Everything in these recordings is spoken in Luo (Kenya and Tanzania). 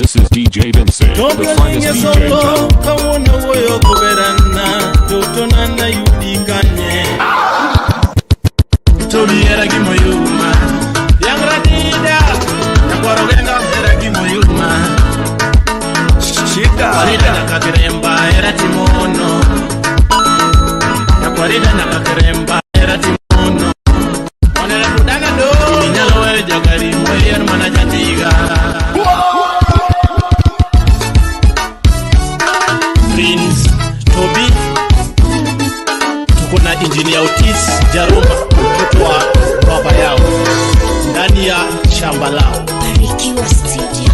This is DJ Vincent, the finest DJ in town. Kawuono wuoyo goberana totona nayudi kanye Tobi hera gi moyuma Yang radida Nyakwaro genga hera gi moyuma Shida. Farida nyaka kiremba hera timono Nyakwarida nyaka kiremba hera timono Onere kudana do Inyalo weyo jagari moyier mana jandiga Prince Tobi tuko na Engineer Otis Jaruma mtoto wa baba yao ndani ya shamba lao. Barikiwa Studio.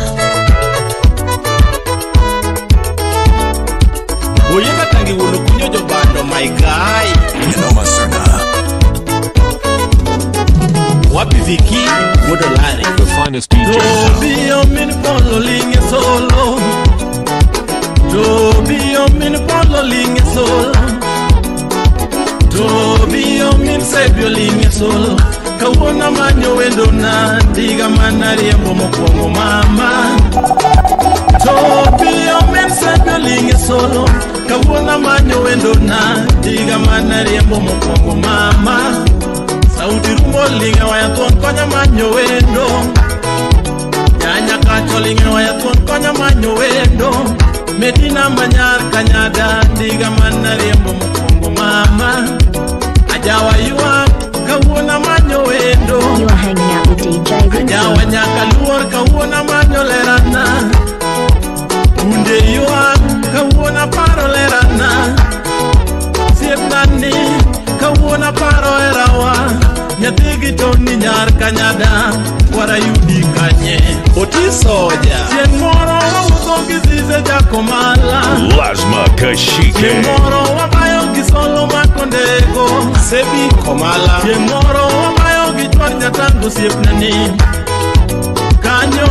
Oyeka tangi wuno kunyo jobando my guy. Noma Serna. Wapi Viki Wodolari. The finest DJ in town. Tobi omin polo linge solo. Tobi omin polo linge solo. Tobi omin sebio linge solo. Kawuono manyo wendo na ndiga mana riembo mokwongo mama. Tobi omin sebio linge solo. Kawuono manyo wendo na ndiga mana riembo mokwongo mama. Sauti rumbo linge waya thuon konya manyo wendo. Nyanya kacho linge waya thuon konya manyo wendo. Medina manyar kanyada ndiga mana riembo mokwongo mama. Ajawa ywak kawuono manyo wendo. You are hanging out with DJ Ajawa Vincent. nyaka luor kawuono manyo lerana. Bunde ywak kawuono paro lerana. Siepnani kawuono paro herawa. Nyathi gi toni nyar kanyada wara yudi kanye. Otisoja. Chieng' moro wawuotho gi zize jakomala. Lasma Chieng' Kashike. moro wabayo gi solo makondego. Sebi Komala. Chieng' moro wabayo gi chwar nyatango osiepnani. Kanyo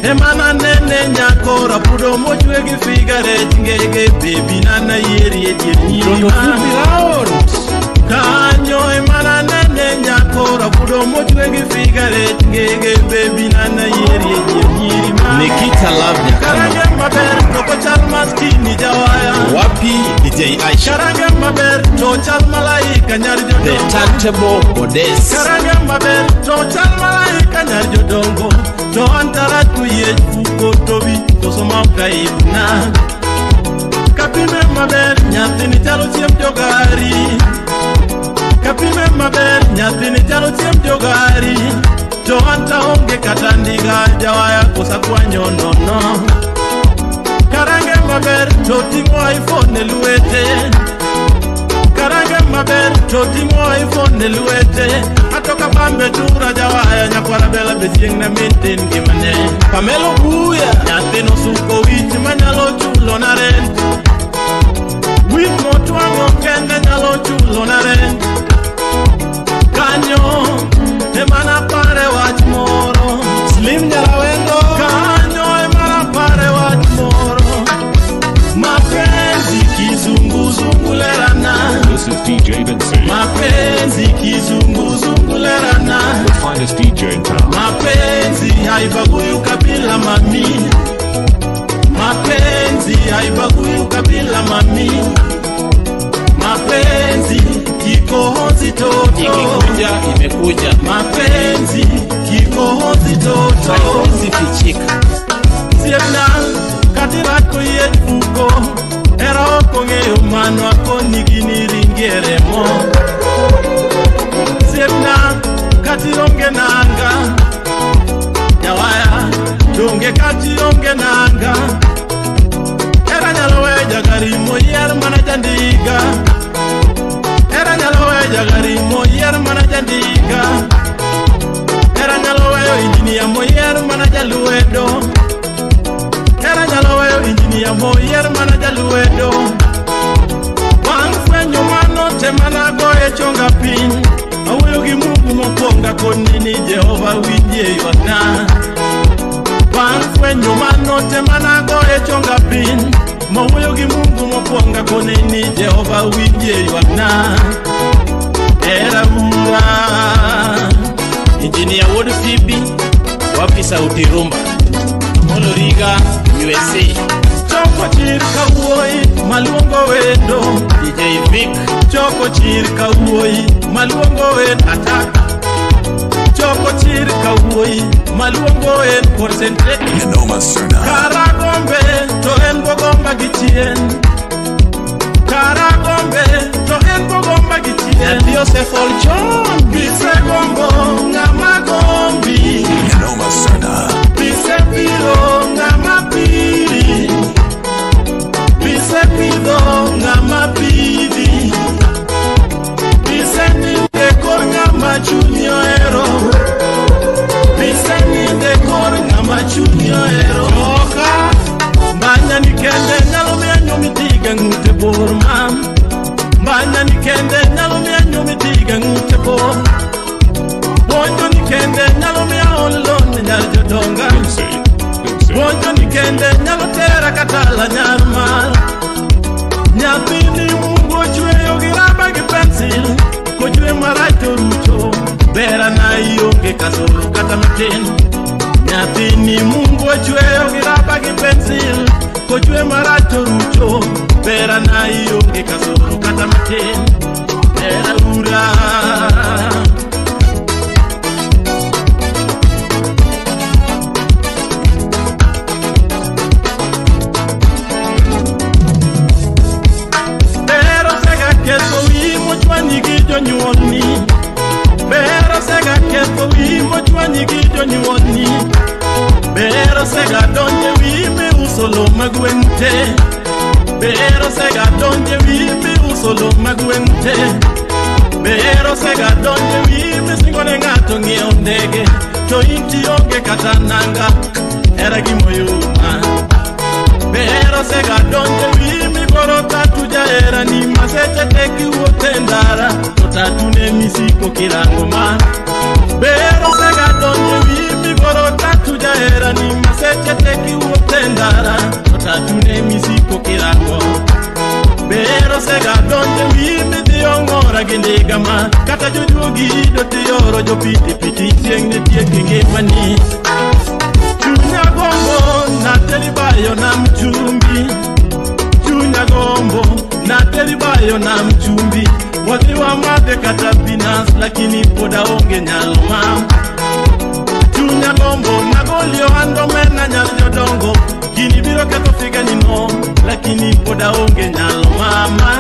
ema nanene nyako rapudo mochwe gi figa rech ngege bebi nana yieri e dier nyiri Toto ma. Fupi Round. Kanyo ema nanene nyako rapudo mochwe gi figa rech ngege bebi nana yieri e dier nyiri ma. Nikita Love Nyakano. Karange maber to kochal maskini jawaya. Wapi DJ Aisha. Karange maber to chal malaika nyar The jodongo. Turntable Goddess. Karange maber to chal malaika nyar jodongo. To an tarach kuyiech fuko to wich koso ma ok aibna. Kapime maber nyathini chalo chiemb jogari. Kapime maber nyathini chalo chiemb jogari. To an taonge kata ndiga jawaya kosa kwanyo nono. Karange maber to ting'o iPhone e lwete. Karange maber to ting'o iPhone e lwete. Atoka pambe tura jawaya nyakwara bela be chieng' ne min tin ngimane. Pamelo Buya. Nyathino suko wich manyalo chulo na rent. Wich motwang'o kende nyalo chulo na rent. Kanyo ema napare wach moro. Slim Nyarawendo. Kanyo ema napare wach moro. Mapenzi kizunguzungu lerana. This is DJ Vincent, Mapenzi kizunguzungu lerana. the finest DJ in town. Mapenzi haibagui ukabila mami. Mapenzi haibagui ukabila mami. Mapenzi kikohozi toto. Ikikuja imekuja. Mapenzi kikohozi toto. Haiwezi fichika. Siepna katirach koyiech fuko. Hera ok ong'eyo mano akoni gini ringie remo. Siepna kationge nanga. Jawaya donge kationge nanga. Hera nyalo weyo jagari moyier mana jandiga. Hera nyalo weyo jagari moyier mana jandiga. Hera nyalo weyo injinia moyier mana jaluedo. Hera nyalo weyo injinia moyier mana jaluedo. Bang' fwenyo mano te mana goye chonga piny. Awuoyo gi Mungu mokwongo akoni ni Jehova winjie ywakna. Bang' fwenyo mano te mana goye chonga piny. Mawuoyo gi Mungu mokwongo akoni ni Jehova winjie ywakna. Hera ura. Engineer Wuod Phoebe. Wapi Sauti Rumba. Molo Riga. Ndiga USA. Choko chir kawuoyi maluongo wendo. DJ Vic. Choko chir kawuoyi maluongo wendo. Attack. Choko chir kawuoyi maluongo en concentrate. Nyanoma Serna. Kara gombe to en gogomba gi chien. Kara gombe to en gogomba gi chien. Nyathi osefol chon. Gisegombo ng'ama gombi. Nyanoma Serna. Gisepiro ng'ama piri. Gisepidho ng'ama pidhi. Giseninde kor ng'ama chunyi ohero. Giseninde kor ng'ama chunyi ohero. Oka mbanya ni kende nyalo miyo nyumi tiga ng'ute bor mam. Mbanya ni kende nyalo miyo nyumi tiga ng'ute bor. Puonjo ni kende nyalo miyo olon nyar jodonga. Vinci. Vinci. Puonjo ni kende nyalo tera katala nyar mar. Nyathini Mungu ochweyo gi raba gi pensil. Kochwe marach to rucho. Bera na ionge kasoro kata matin. Nyathini Mungu ochweyo gi raba gi pensil. Kochwe marach to rucho. Bera na ionge kasoro kata matin. Bera ura. Bero sega ketho wi mochwanyi gi jonyuolni. Bero sega ketho wi mochwanyi gi jonyuolni. Bero sega donje wi miuso lo magweng' te. Bero sega donje wi miuso lo magweng' te. Bero sega donje wi misingo ne ng'ato ng'iewo ndege. To in tionge kata nanga, hera gimoyuma. Bero sega donje wi migoro tatu jaherani maseche te kiwuotho e ndara to tatu ne misiko kirango ma. Bero sega donje wi migoro tatu jaherani maseche te kiwuotho e ndara to tatu ne misiko kirango. Bero sega donje wi midhi ong'ora gi ndiga ma kata jojuogi do tiyoro jopitipiti chieng' ne tiek e ngimani. Chunya gombo nateli bayo nam chumbi. Chunya gombo nateli bayo nam chumbi. Wadhi wamadhe kata binas lakini pod aonge nyalo ma. Chunya gombo magoli ohando mena nyar jodongo. Gini biro ketho figani no lakini pod aonge nyalo mama.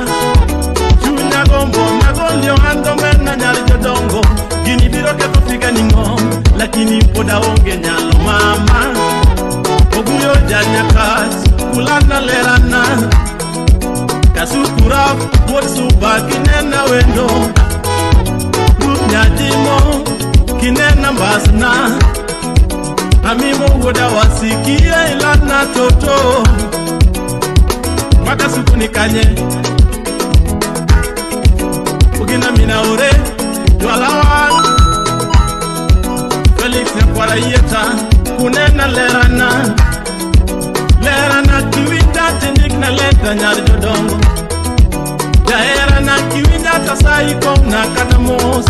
Chunya gombo magoli ohando mena nyar jodongo. Gini biro ketho figani no lakini pod aonge nyalo mama. Oguyo janyakach kulana lerana. Kasukura wuod suba kinena wendo. Ruth nyajimo kinena mbasna. Amimo wuoda wasikie ilana toto. Makasuku ni kanye. Ugina mina ore jwalawan. Felix nyakwara yieta kunena lerana. Lerana kiwinja tindikna leta nyar jodongo. Jaherana kiwinja tasai komna kata mos.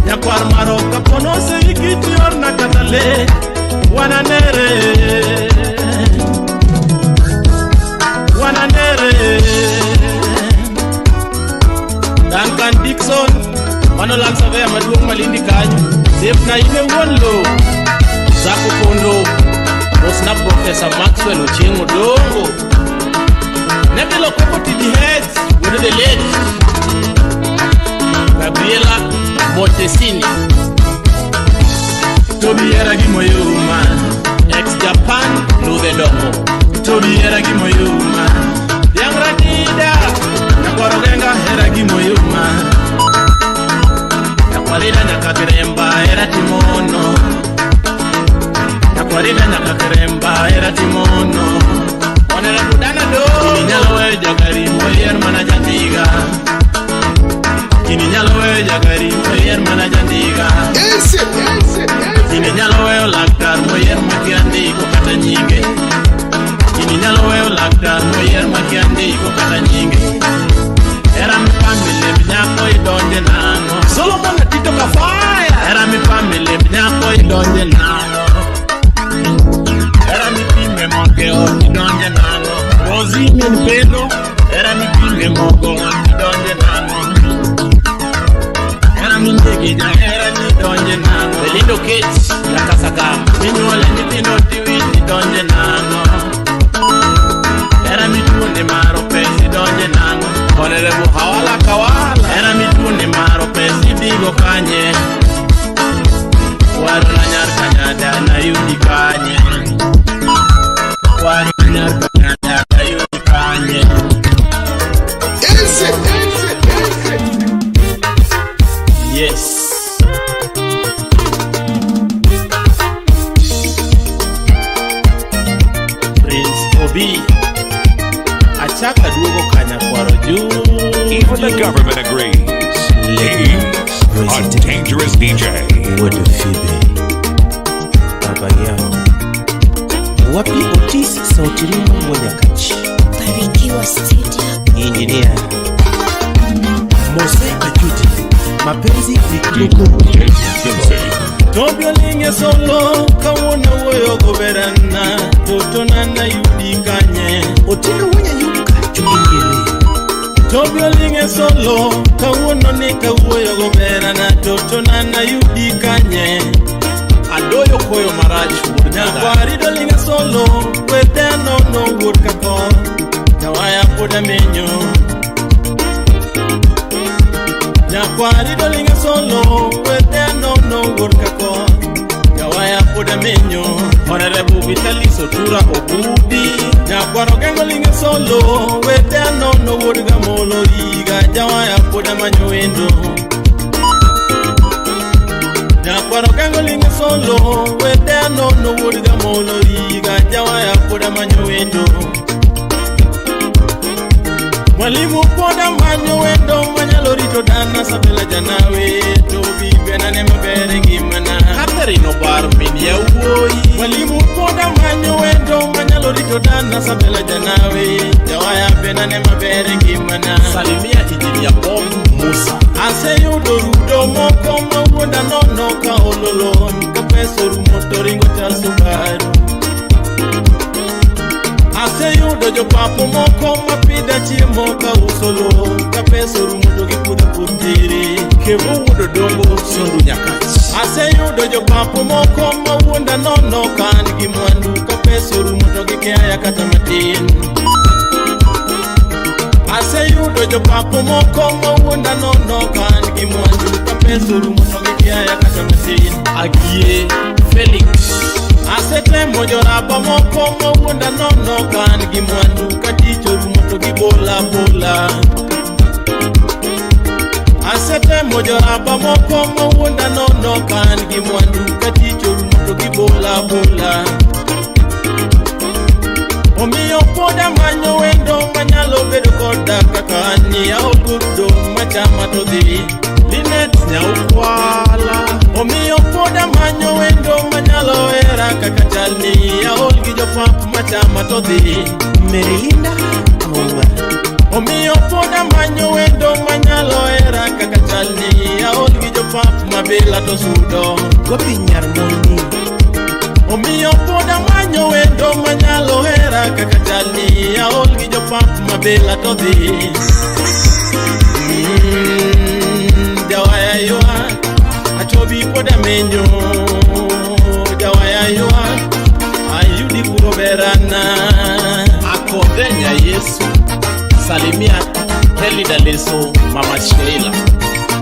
Nyakwar maro kapono seiki tiorna kata le. Wananere. Wananere. Duncan Dixon mano land surveyor maduong' Malindi kanyo. Sefna in e wuon lo. Zako Kondo mosna Professor Maxwell Ochieng' Odongo. Neville Okobo TDH wuod the late Gabriela Montesini. Tobi hera gimoyuma. Ex Japan Ludhe Dongo. Tobi hera gimoyuma. Yang Ratida Nyakwar Ogenga hera gimoyuma. Nyakwarida nyaka Kiremba hera timono. Nyakwarida nyaka Kiremba hera timono. Honorable Dana Do. Gini nyalo weyo jagari moyier mana jandiga. Gini nyalo weyo jagari moyier mana jandiga. Gini nyalo weyo laktar moyier makia ndiko kata nyinge. Gini nyalo weyo laktar moyier makia ndiko kata nyinge. Hera mipambe lemb nyako idonje nang'o. Solomon Tito Kafaya. Hera mipambe lemb nyako idonje nang'o. Hera mipambe Rosie min pendo, era mipime mogo idonje nang'o? Era mindegi jahera ni donje nang'o? Belindo Kech Nyakasagam. Minyuole nyithindo tiwit idonje nang'o? Era mituone maro pesa idonje nang'o? Honorable Hawala Kawala. Era mituone maro pesa ibigo kanye? Waru na nyar kanyada nayudi kanye? Waru na nyar kanyada nayudi kanye? Yes. Prince Obi. Achaka duogo kanyakwaro juu. Even the government agrees. He's a dangerous DJ. Wuod Phoebe, Baba yao wapi Otis sauti Rima Wanyakach, Barikiwa Studio. Engineer Mose Ajuti, mapenzi ni kidogo. DJ Vinci. Tobio linge solo kawuono wuoyo goberana totona nayudi kanye? Otieno Wanyayuka Chumingele, Tobio linge solo kawuono ni kawuoyo goberana totona nayudi kanye? Adoyo koyo marach wuod nyaga. Nyakwari dolinge solo wete nono wuod kako jawaya pod amenyo. Nyakwari dolinge solo wete nono wuod kako jawaya pod amenyo. Honorable Vitalis Otura Obudi. Nyakwaro gengo linge solo wete nono wuod gamolo higa jawaya pod amanyo wendo. Nyakwaro gengo linge solo wete nono wuod gamolo higa jawaya pod amanyo wendo. Mwalimu pod amanyo wendo manyalo rito dana Sabela janawe to bibenane maber e ngimana. Catherine Obar min yawuoyi. Mwalimu pod amanyo wendo manyalo rito dana Sabela janawe jawaya benane maber e ngimana. Salimia Engineer Bob Musa. Aseyudo rudo moko mawuonda nono ka ololo ka pesa orumo to ringo chal Subaru. Aseyudo jopapo moko mapidha chiemo ka uso lowo ka pesa orumo to gipudho puoth njiri. Kevo wuod Odongo Sondu Nyakach. Aseyudo jopapo moko mawuonda nono ka an gi mwandu ka pesa orumo to gikiaya kata matin. Aseyudo jopapo moko mawuonda nono ka an gi mwandu ka pesa orumo to gikiaya kata matin. Agie Felix. Asetemo joraba moko mawuonda nono ka an gi mwandu ka tich orumo to gibola bola. Asetemo joraba moko mawuonda nono ka an gi mwandu ka tich orumo to gibola bola. Omiyo pod amanyo wendo manyalo bedo koda kaka an ni aol gorudo machama to dhi. Linet Nyaukwala. Omiyo pod amanyo wendo manyalo hera kaka chalni aol gi jopap machama to dhi. Merilinda Auma, Omiyo pod amanyo wendo manyalo hera kaka chalni aol gi jopap mabila to sudo. Gopi Nyarmoni, Omiyo pod amanyo wendo manyalo hera kaka chalni aol gi jopap mabila to dhi. Jawaya ywak, achobi pod amenyo. Jawaya ywak, ayudi kuro berana. Akodhe Nya Yesu. Salimia Heli Daleso Mama Sheila.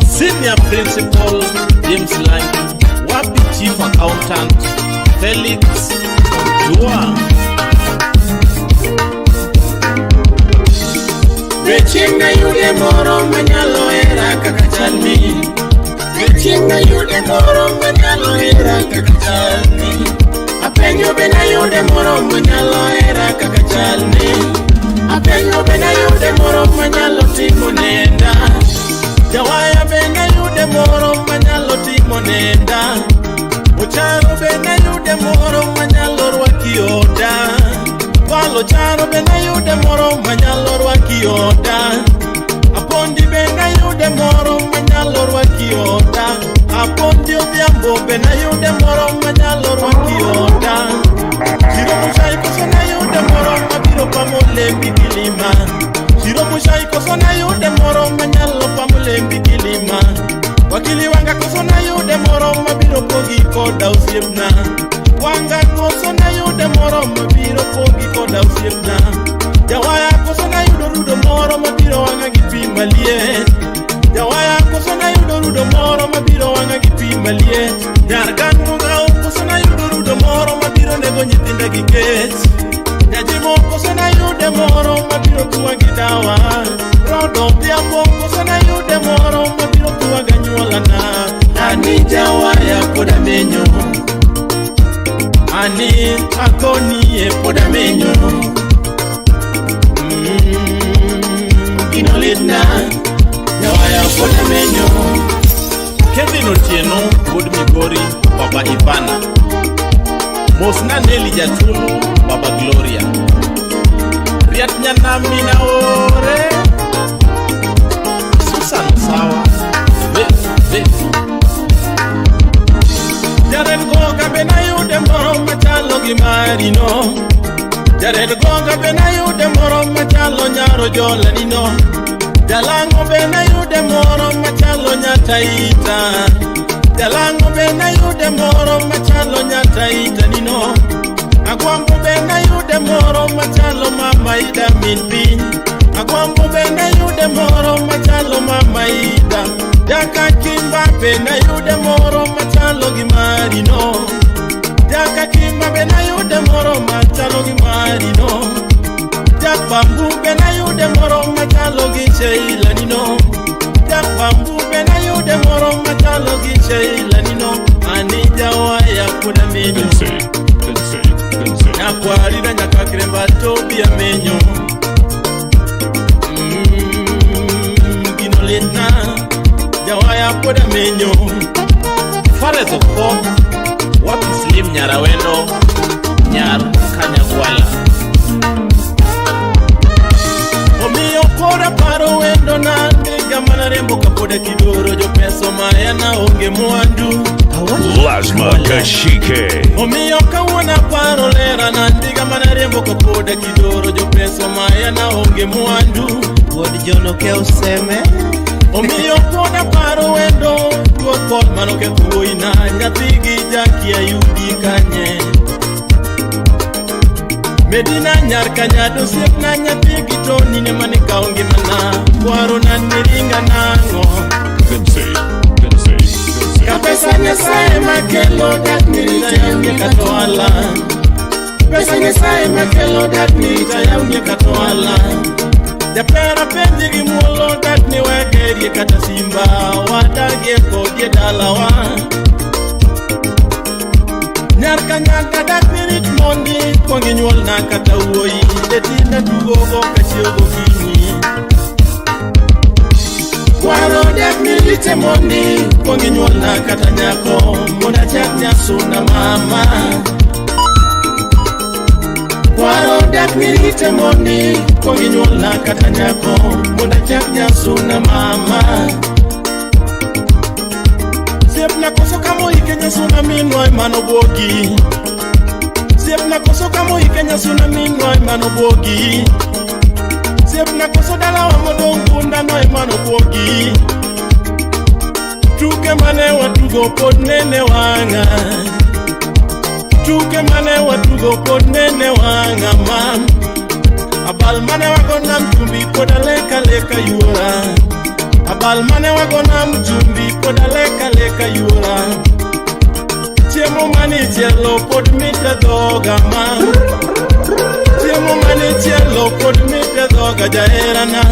Senior Principal James Langi. Wapi Chief Accountant Felix Jua. Be chieng' nayude moro manyalo hera kaka chalni. Be chieng' nayude moro manyalo hera kaka chalni. Apenjo be nayude moro manyalo hera kaka chalni. Apenjo be nayude moro manyalo timo nenda. Jawaya be nayude moro manyalo timo nenda. Ocharo be nayude moro manyalo rwaki oda. Walo charo be nayude moro manyalo rwaki oda. Apondi be nayude moro manyalo rwaki oda. Apondi odhiambo be nayude moro manyalo rwaki oda. Chiro muchai koso nayude moro mabiro pamo lembi gi Nikech Nyajimo koso nayude moro mabiro tuwa gi dawa. Rodo odhiambo koso nayude moro mabiro tuwa gi anyuolana. Ani jawaya pod amenyo. Ani akoni e pod amenyo. Gino litna, jawaya pod amenyo. Kevin Otieno wuod Migori, Baba Ivana. Mosna Neli Jatulu, Baba Gloria. Riat Nyanami Naore. Susan Sawa. Vif, vif. Jared Goga be nayude moro machalo gi marino. Jared Goga be nayude moro machalo nyaro jolanino. Jalang'o be nayude moro machalo nyataita. Jalang'o be nayude moro machalo nyataita nino. Agwambo be nayude moro machalo mama Ida min piny. Agwambo be nayude moro machalo mama Ida. Jaka Kimba be nayude moro machalo gi marino. Jaka Kimba be nayude moro machalo gi marino. Jack Bambu be nayude moro machalo gi Sheila nino. Jack Bambu be nayude moro machalo gi Sheila nino. Ani jawaya pod amenyo. Vinci, Vinci, Vinci. Nyakwarira nyaka Kremba Tobi amenyo. Gino litna, jawaya pod amenyo. Fares Okoth, Wapi Slim Nyarawendo, Nyar Kanyagwala. Omiyo koro aparo wendo na ndiga mana riembo kapod akidoro jopeso maya na onge mwandu. Lasma Kashike. Omiyo kawuono aparo lera na ndiga mana riembo kapod akidoro jopeso maya na onge mwandu. Wuod John Okew Seme. Omiyo pod aparo wendo ruoth Paul manoketho wuoyina nyathi gi Jaki ayudi kanye. Medina nyar Kanyado osiepna nyathi gi Tony ne mane kawo ngimana kwaro na niringa nang'o. Vinci, Vinci, Vinci. Ka pesa Nyasaye makelo dak nirita yawnye kata ohala. Pesa Nyasaye makelo dak nirita yawnye kata ohala. Japera penji gi muolo dak ni wegerie kata simba wadagie kodie dalawa. Nyar Kanyada dak nirit mondi kuong inyuolna kata wuoyi detinda tugogo kachiew gokinyi. Kwaro dak nirite mondi kuong inyuolna kata nyako mondo achak nyasuna mama. Kwaro dak nirite mondi kuong inyuolna kata nyako mondo achak nyasuna mama. Siepna koso kamoike nyasuna minwa emano bwogi. Siepna koso kamoike nyasuna minwa emano bwogi. Siepna koso dalawa modong' punda no emano bwogi. Tuke mane watugo pod nene wang'a. Tuke mane watugo pod nene wang'a mam. Abal mane wago nam chumbi pod aleka leka yuora. Abal mane wago nam chumbi pod aleka leka yuora. Chiemo mane chielo pod mit e dhoga ma. Chiemo mane chielo pod mit e dhoga jaherana.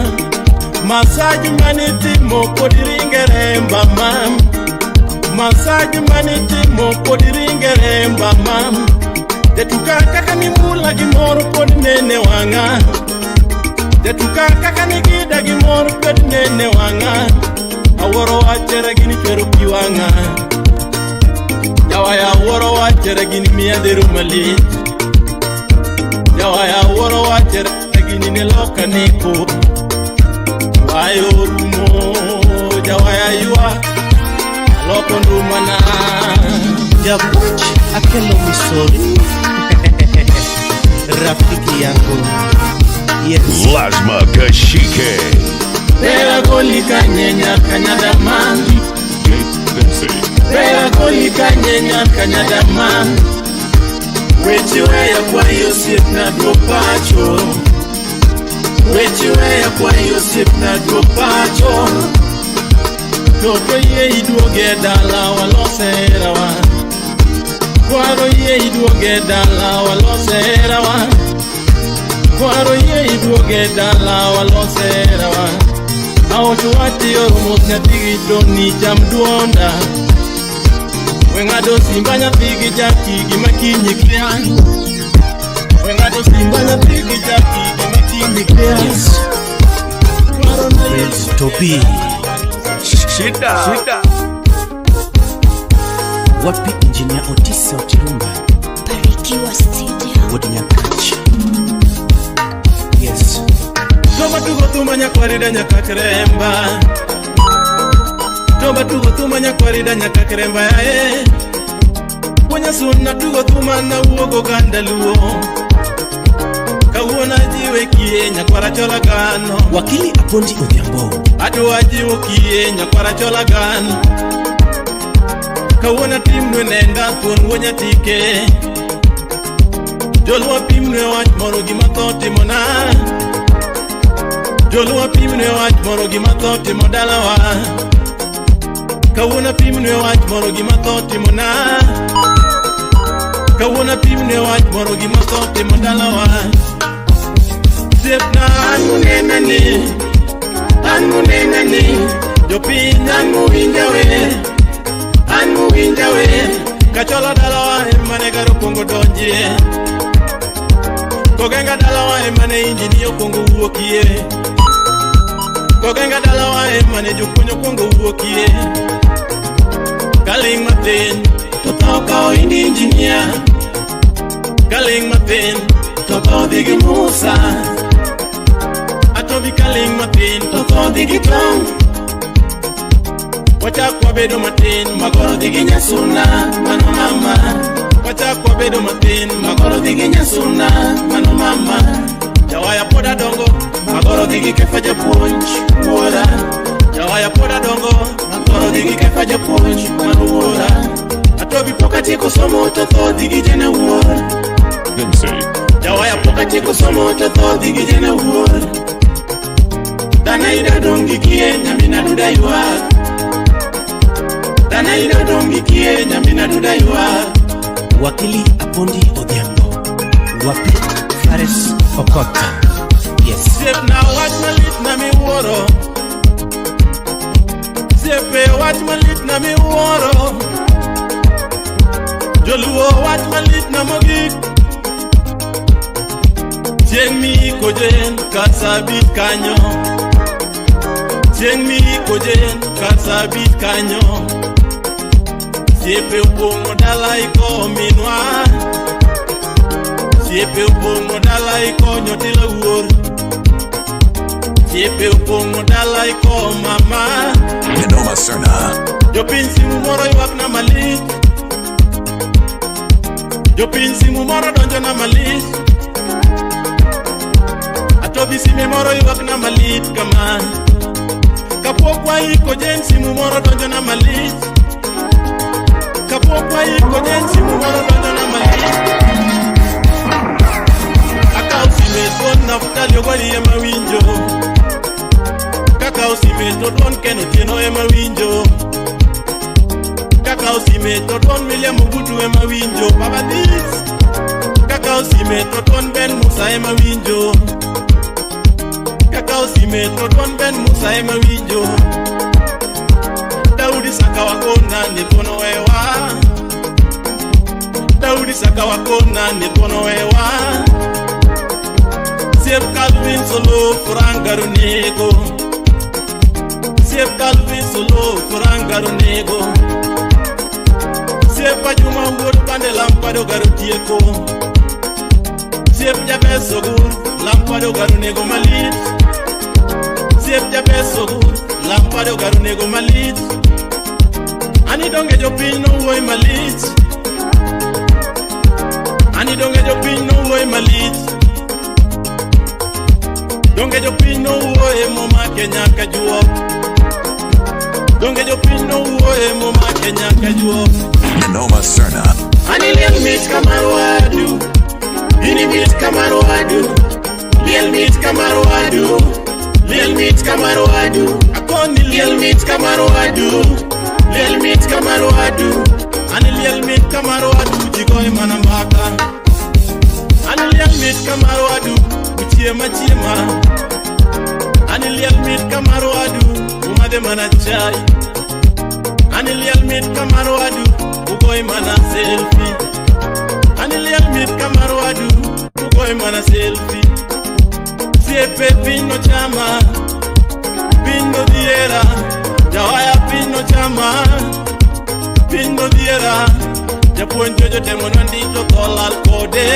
Masaj mane itimo pod ringe remba ma. Masaj mane itimo pod ringe remba ma. Jatuka kaka nimula gimoro pod nene wang'a. Jatuka kaka nigida gimoro pod nene wang'a. Awuoro wachere gini chwero pi wang'a. Jawaya awuoro wachere gini miya dhero malich. Jawaya awuoro wachere gini ne loka neko. Wayo rumo jawaya ywak aloko ndumana. Japuonj Akelo Misori. Rafiki yangu. Yes. Lasma Kashike. Bera goli kanye nyar Kanyada ma. DJ Vinci. Bera goli kanye nyar Kanyada ma. Weche weya kwayo osiepna duok pacho. Weche weya kwayo osiepna duok pacho. To koyie iduoge dala walos herawa. Kwaro yie iduoge dala walose herawa. Kwaro yie iduoge dala walose herawa. Aoch wach yoro mos nyathigi to ni cham duonda. We ng'ado simba nyathigi jaki gima kinyi kia. We ng'ado simba nyathigi jaki gima kinyi kia. Yes. Kwaro na yie Fred Tobi. Shida. Shida. Wapi Engineer Otisa Ochirumba. Barikiwa Studio. Wuod Nyakach. Yes. Toba tugo thuma nyakwarida nyaka kremba. Toba tugo thuma nyakwarida nyaka kremba yae. Wuonyasuna tugo thuma nawuogo ganda luo. Kawuono ajiwe kie nyakwara chola gano. Wakili Apondi Odhiambo. Adwa jiwo kie nyakwara chola gano. Kawuono atimnwe nenda thuon wuo nyatike. Joluo pimnwe wach moro gima tho timona. Joluo pimnwe wach moro gima tho timo dalawa. Kawuono pimnwe wach moro gima tho timona. Kawuono pimnwe wach moro gima tho timo dalawa. Osiepna an munena ni, an munena ni, jopiny an muwinja we, an muwinja we. Kachola dalawa ema ne garo kuongo donjie. Kogenga dalawa ema ne injini okwongo wuokie. Kogenga dalawa ema ne jopuonj okwongo wuokie. Kaling' mathin to tho kawo indi injinia. Kaling' mathin to tho dhi gi Musa. Atobi kaling' mathin to tho dhi gi tong'. Wachak wabedo matin magoro dhi gi Nyasuna mano mama. Wachak wabedo matin magoro dhi gi Nyasuna mano mama. Jawaya pod adongo magoro dhi gi Kefa japuonj wuora. Jawaya pod adongo magoro dhi gi Kefa japuonj mano wuora. Atobi pok atieko somo to tho dhi gi Jane wuor. MC. Jawaya pok atieko somo to tho dhi gi Jane wuor. Dana ida dong' gi kie nyamina duda ywak. Dana ida dong' gi kie nyamina duda ywak. Wakili Apondi Odhiambo. Wapi Fares Okot. Yes. Osiepna wach malit na miwuoro. Osiepe wach malit na miwuoro. Joluo wach malit na mogik. Chieng' miiko jen Kapsabet kanyo. Chieng' miiko jen Kapsabet kanyo. Osiepe opong'o dala iko minwa. Osiepe opong'o dala ikonyo tila wuor. Osiepe opong'o dala iko mama. Noma Serna. Jopiny simu moro ywak na malich. Jopiny simu moro donjo na malich. Atobi sime moro ywak na malich kama. Kapok waiko jen simu moro donjo na malich. Kapok waiko jen simu moro donjo na malich. Akaw sime duond Naftali Ogwari ema winjo. Kakaw sime to duond Ken Otieno ema winjo. Kakaw sime to duond William Ogutu ema winjo. Baba this. Kakaw sime to duond Ben Musa ema winjo. Kakaw sime to duond Ben Musa ema winjo. Daudi Sakawa kona ni thuono wewa. Daudi Sakawa kona ni thuono wewa. Siep Calvin Solo Furangaro nego. Siep Calvin Solo Furangaro nego. Siep Ajuma wuod Bande Lampard ogaro tieko. Siep Jabez Ogur Lampard ogaro nego malit. Siep Jabez Ogur Lampard ogaro nego malit. Ani donge jopiny nowuoyo malich. Ani donge jopiny nowuoyo malich. Donge jopiny nowuoye momake nyaka juok. Donge jopiny nowuoye momake nyaka juok. Noma Serna. Ani liel mit kamar wadu. Ini mit kamar wadu. Liel mit kamar wadu. Liel mit kamar wadu. Akoni liel mit kamar wadu. Liel mit kamar wadu. Ani liel mit kamar wadu ji goye mana mbaka. An liel mit kamar wadu uchiema chiema. An liel mit kamar wadu umadhe mana chai. An liel mit kamar wadu ugoye mana selfie. An liel mit kamar wadu ugoye mana selfie. Siepe piny nochama, piny nodhiera. Jawaya piny nochama, piny nodhiera. Japuonj jotemo nondiko tho lal kode.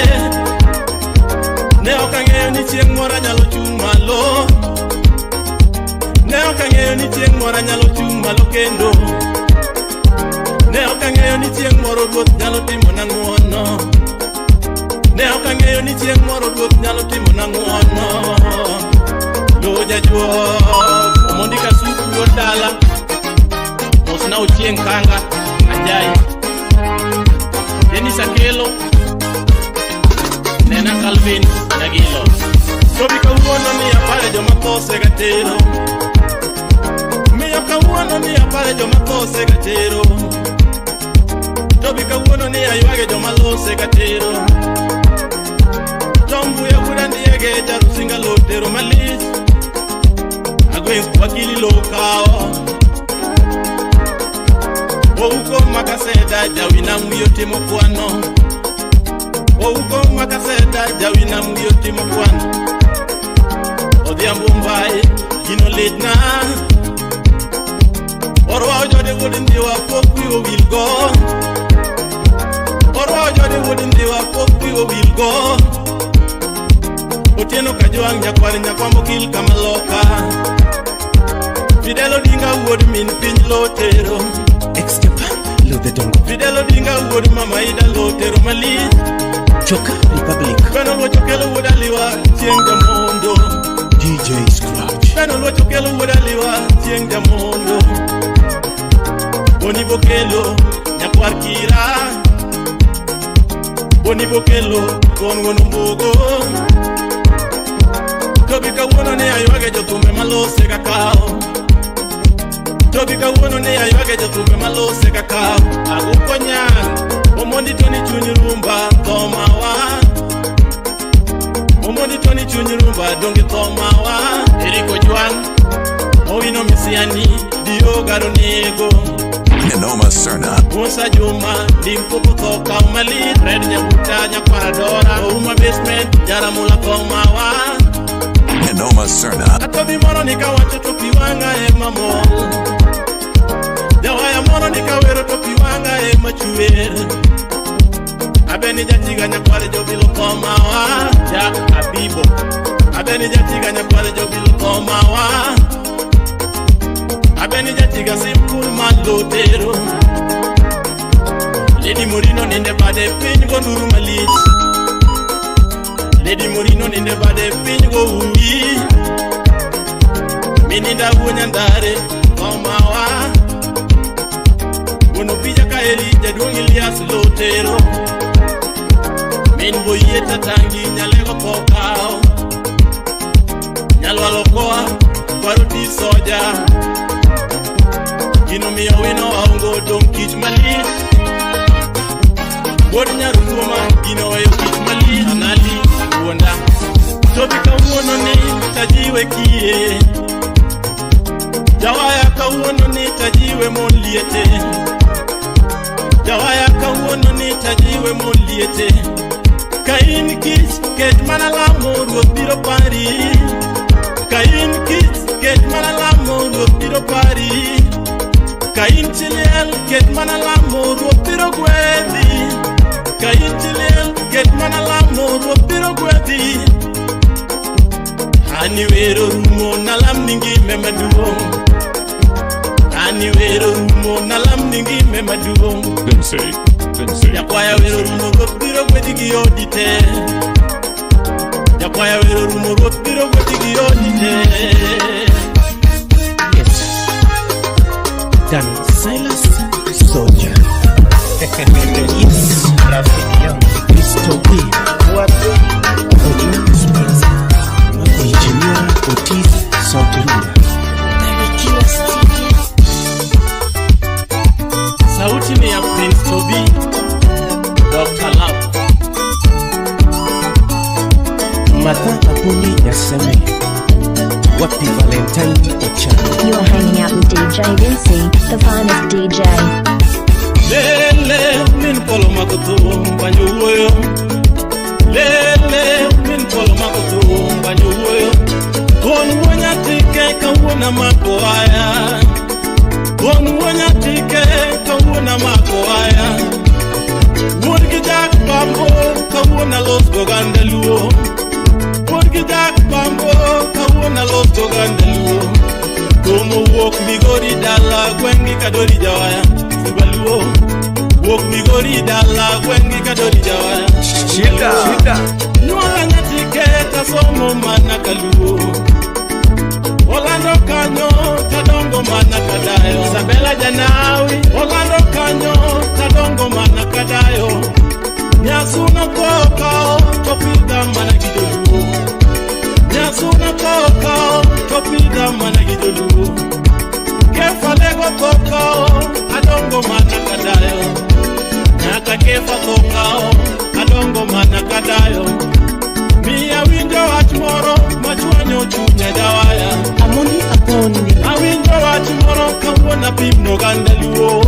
Ne ok ang'eyo ni chieng' moro anyalo chung' malo. Ne ok ang'eyo ni chieng' moro anyalo chung' malo kendo. Ne ok ang'eyo ni chieng' moro ruoth nyalo timona ng'wono. Ne ok ang'eyo ni chieng' moro ruoth nyalo timona ng'wono. Lo jajuok Omondi Kasuku wuod dala. Mosna Ochieng' Kanga Ajai. Dennis Akelo. Nena Calvin Nyagilo. Tobi kawuono ni apare joma tho osegatero. Miyo kawuono ni apare joma tho osegatero. Tobi kawuono ni aywage joma lo osegatero. Tom Mbuya wuod Ndiege jarusinga lo tero malich. Agweng' wakili lo kawo. Ouko makaseda jawina wiyo timo kwano. Ouko makaseda jawina wiyo timo kwano. Odhiambo Mbai gino litna. Orwa ojode wuod Ndhiwa pok wiwa wilgo. Orwa ojode wuod Ndhiwa pok wiwa wilgo. Otieno Kajwang' nyakwar nyakwambo kil kamaloka. Fidel Odinga wuod min piny lo tero. Ex Japan Ludhe Dongo. Fidel Odinga wuod mama Ida lo tero malich. Choka Republic. Beno Luoch Okelo wuod Aliwa chieng' jamondo. DJ Scratch. Beno Luoch Okelo wuod Aliwa chieng' jamondo. Boni Bokelo nyakwar Kira. Boni Bokelo gon wuon Ombogo. Tobi kawuono ne aywage jothumbe malose kakawo. Tobi kawuono ne aywage jothumbe malose kakawo. Aguko nyang' Omondi to ni chuny rumba tho mawa. Omondi to ni chuny rumba donge tho mawa. Eric Ojwang'. Owino Misiani Dio garo nego. Noma Serna. Musa Juma Limpopo tho kaw malit. Fred Nyabuta nyakwar Adora. Ouma basement Jaramula tho mawa. Noma Serna. Atobi moro nikawacho to pi wang'a ema mol. Jawaya moro nikawero to pi wang'a ema chwer. Abeni jatiga nyakwar jobilo tho mawa. Jack Abibo. Abeni jatiga nyakwar jobilo tho mawa. Abeni jatiga simple man lo tero. Lady Morino ninde bade piny go nduru malich. Lady Morino ninde bade piny go uwi. Mininda wuo Nyandare tho mawa. Wuon Opija Kaeli jaduong' Elias lo tero. Min boyie tatangi nyalego tho kawo. Nyalwalo koa dwaro ti soja. Gino miyo wino waongo dong' kich malich. Wuod Nyarungoma gino weyo kich malich. Anali Wuonda. Tobi kawuono ni tajiwe kiye. Jawaya kawuono ni tajiwe mon liete. Jawaya kawuono ni tajiwe mon liete. Ka in kich ket mana lamo ruoth biro pari. Ka in kich ket mana lamo ruoth biro pari. Ka in chi liel ket mana lamo ruoth biro gwedhi. Ka in chi liel ket mana lamo ruoth biro gwedhi. Ani wero rumo nalam ni ngime maduong'. Ani wero rumo nalam ni ngime maduong'. Vinci. Vinci. Nyakwaya wero rumo ruoth biro gwedhi gi odi te. Nyakwaya wero rumo ruoth biro gwedhi gi odi te. Yes. Dan Silas Soldier. Yes. Rafiki yangu. Crystal B. Ojwang Spencer. Engineer Otis Sautirumba. Barikiwa Studio. Sauti ni ya Prince Tobi. Martha Apondi Nyaseme. Wapi Valentine Ochano. You are hanging out with DJ Vinci, the finest DJ. Lele min polo makoto banyo wuoyo. Lele min polo makoto banyo wuoyo. Thuon wuo nyatike kawuono mako aya. Thuon wuo nyatike kawuono mako aya. Wuod gi Jack Bambo kawuono los goganda luo. Wuod gi Jack Bambo kawuono los goganda luo. Thum owuok Migori dala gweng'i kadori jawaya. Simba luo. Wuok Migori dala gweng'i kadori jawaya. Shida. Shida. Nyuola nyatike tasomo mana kaluo. Olando kanyo tadongo mana kadayo. Isabella Janawi. Olando kanyo tadongo mana kadayo. Nyasuna kokao topidha mana gi joluo. Nyasuna kokao topidha mana gi joluo. Kefa lego kokao adongo mana kadayo. Nyaka kefa kokao adongo mana kadayo. Miya winjo wach moro machwanyo chunya jawaya. Amondi Apondi. Awinjo wach moro kawuono apimno oganda luo.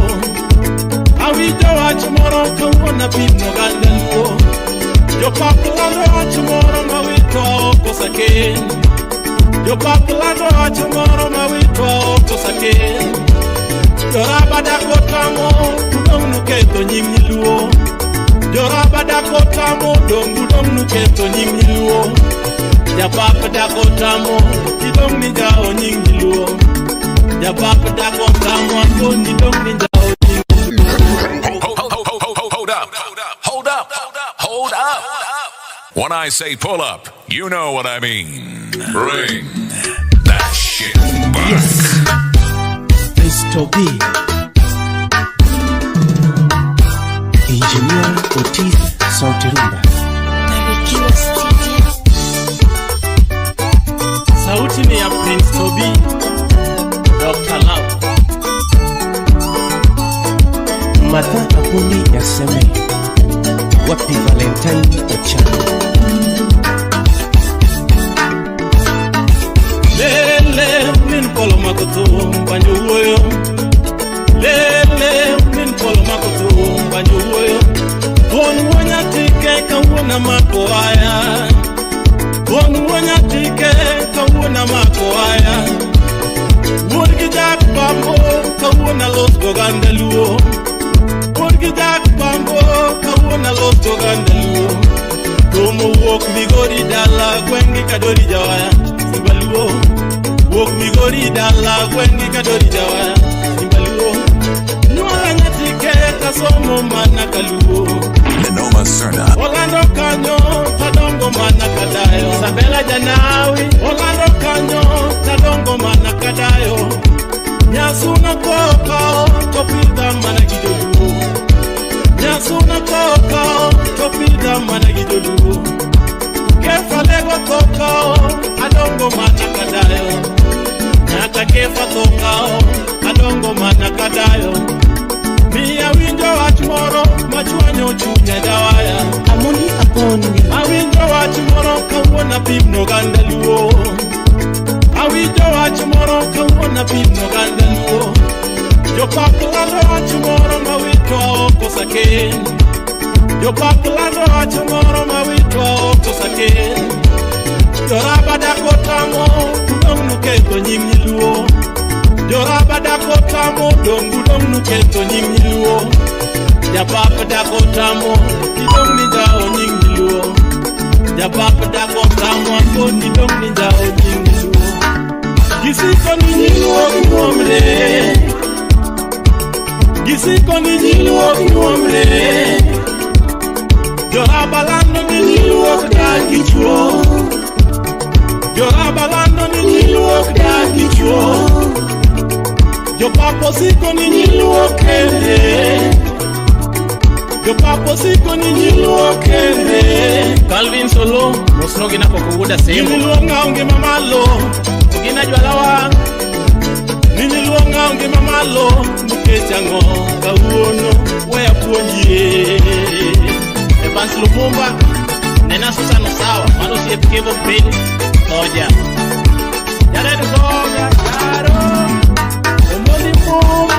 Awinjo wach moro kawuono apimno oganda luo. Jopap lando wach moro mawito oko saken. Jopap lando wach moro mawito oko saken. Joraba dakotamo udong' nuketho nying nyiluo. Joraba dakotamo dong' udong' nuketho nying nyiluo. Japap dakotamo idong' ni jawo nying nyiluo. Japap dakotamo akoni idong' ni jawo nying nyiluo. Hold, hold, hold, hold, hold up. Hold up. Hold up. When I say pull up, you know what I mean. Bring that shit back. Yes. Prince Toby. Engineer Otis Sautirumba. Barikiwa Studio. Sauti ni ya Prince Toby, Dr. Love. Martha Apondi Nyaseme. Wapi Valentine Ochano. Lele min polo makoto banyo wuoyo. Lele min polo makoto banyo wuoyo. Thuon wuo nyatike kawuono mako aya. Thuon wuo nyatike kawuono mako aya. Wuod gi Jack Bambo kawuono los goganda luo. Wuod gi Jack Bambo kawuono los goganda luo. Thum owuok Migori dala gweng'i kadori jawaya. Simba luo. Wuok Migori dala gweng'i kadori jawaya. Simba luo. Nyuola nyatike tasomo mana kaluo. Noma Serna. Olando kanyo tadongo mana kadayo. Isabella Janawi. Olando kanyo tadongo mana kadayo. Nyasuna kokao topidha mana gi joluo. Nyasuna kokao topidha mana gi joluo. Kefa lego kokao adongo mana kadayo. Nyaka kefa kokao adongo mana kadayo. Miya winjo wach moro machwanyo chunya jawaya. Amondi Apondi. Awinjo wach moro kawuono apimno oganda luo. Awinjo wach moro kawuono apimno oganda luo. Jopap lando wach moro mawito oko saken. Jopap lando wach moro mawito oko saken. Joraba dakotamo udong' nuketho nying nyiluo. Joraba dakotamo dong' udong' nuketho nying nyiluo. Japap dakotamo idong' ni jawo nying nyiluo. Japap dakotamo akoni idong' ni jawo nying nyiluo. Gisiko ni nyiluo nyuomre. Gisiko ni nyiluo nyuomre. Joraba lando ni nyiluo dagi chuo. Joraba lando ni nyiluo dagi chuo. Jopapo siko ni nyiluo kende. Jopapo siko ni nyiluo kende. Calvin Solo, mosno gina koko wuoda semo. Nyiluo ng'awo ngima malo. Gina jwala wang'. Ni nyiluo ng'awo ngima malo. Nikech ang'o kawuono we apuonjie. Evans Lumumba, nena Susan Osawa, mano osiepe. Kevo Pin Soja. Jared Soja Jaro Omoni mum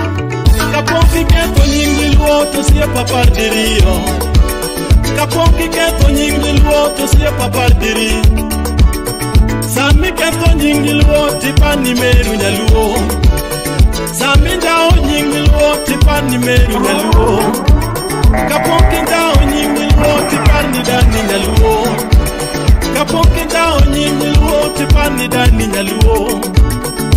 kapok iketho nying Dholuo to osiepa par diriyo. Kapok iketho nying Dholuo to osiepa par diri. Sami ketho nying Dholuo tipani meru nyaluo. Sami njawo nying Dholuo tipani meru nyaluo. Kapok injawo nying Dholuo tipani dani nyaluo. Kapok injawo nying Dholuo tipani dani nyaluo.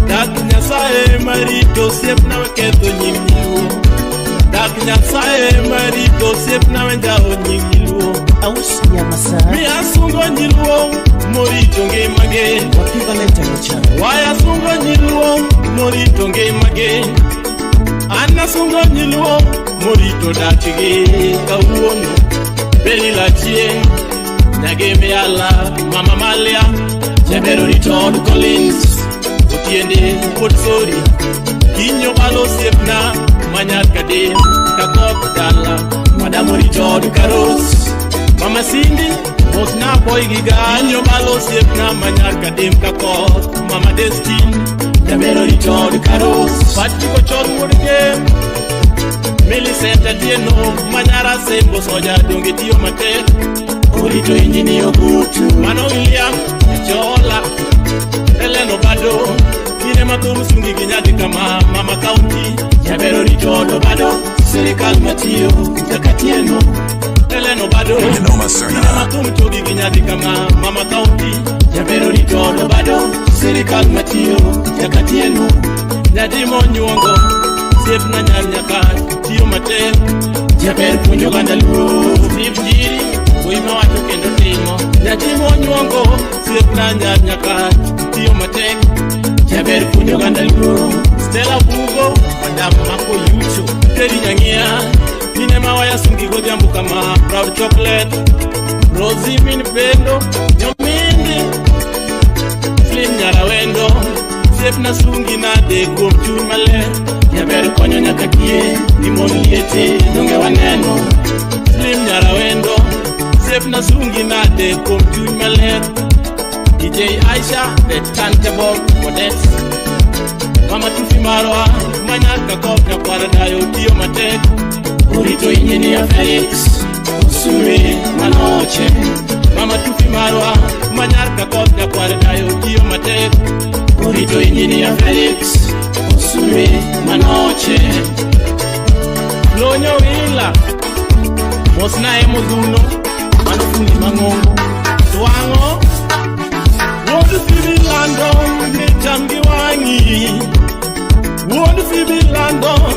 Dak Nyasaye marito osiepna we ketho nying Nyaluo. Dak Nyasaye marito osiepna we njawo nying Nyaluo. Aus Nyamasa. Mi asungo nyiluo morito ngimagi. Wapi Valentine Ochano. Waya sungo nyiluo morito ngimagi. An asungo nyiluo morito dakgi kawuono. Belila chieng' Nyagemiala Mama Malia Jabero Richard Collins Otiende wuod Sori Kinyo balo osiepna manyar kadem kakoth dala Madam Richard Karos Mama Cindy mosna boy gi ga Kinyo balo osiepna manyar kadem kakoth Mama Destin Jabero Richard Karos Patrick Ochol wuod Gem Millicent Atieno Manyara Sembo Soja donge tiyo matek Orito injini Ogutu Mano William Chola Helen Obado Kine mathum sungi gi nyadhi kama Mama County Jabero Richard Obado Sirikal matiyo kaka Tieno Helen Obado Noma Kine Serna. mathum chogi gi nyadhi kama Mama County Jabero Richard Obado Sirikal matiyo kaka Tieno Nyadhi monyuongo Siepna nyar nyaka tiyo matek Jaber puonjo oganda luo Steve Njiri wuoyi mawacho kendo timo Nyathi monyuongo siepna nyar nyaka tiyo matek Jaber puonjo oganda luo Stella Bugo madam mako yucho Teri nyang'ia mine mawaya sungi godhiambo kama Proud Chocolate Rosie min pendo Nyomindi Slim Nyarawendo Siepna sungi nade kuom chuny maler Jaber konyo nyaka kie ni mon liete donge waneno Slim Nyarawendo Siepna sungi nade kuom chuny maler DJ Aisha the turntable Goddess Mama Tufi Marwa manyaka kof nyakwar dayo tiyo matek Orito injinia Felix Osuri Manoche Mama Tufi Marwa manyaka kof nyakwar dayo tiyo matek Orito injinia Felix Osuri Manoche Lonyo Wila Mosna e modhuno Mano fundi mang'ongo Twang'o Wuod Phoebe London ni cham gi wang'i Wuod Phoebe London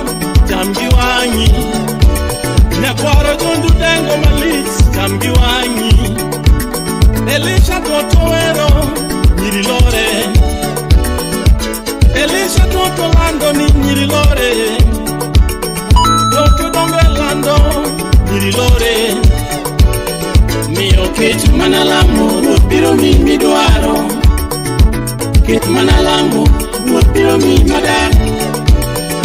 cham gi wang'i Nyakwaro Jondu dengo malich cham gi wang'i Elisha Toto wero nyiri lore Elisha Toto lando ni nyiri lore Toto dongo e lando nyiri lore Miyo ket mana lamo ruoth biro miyi midwaro Ket mana lamo ruoth biro miyi madak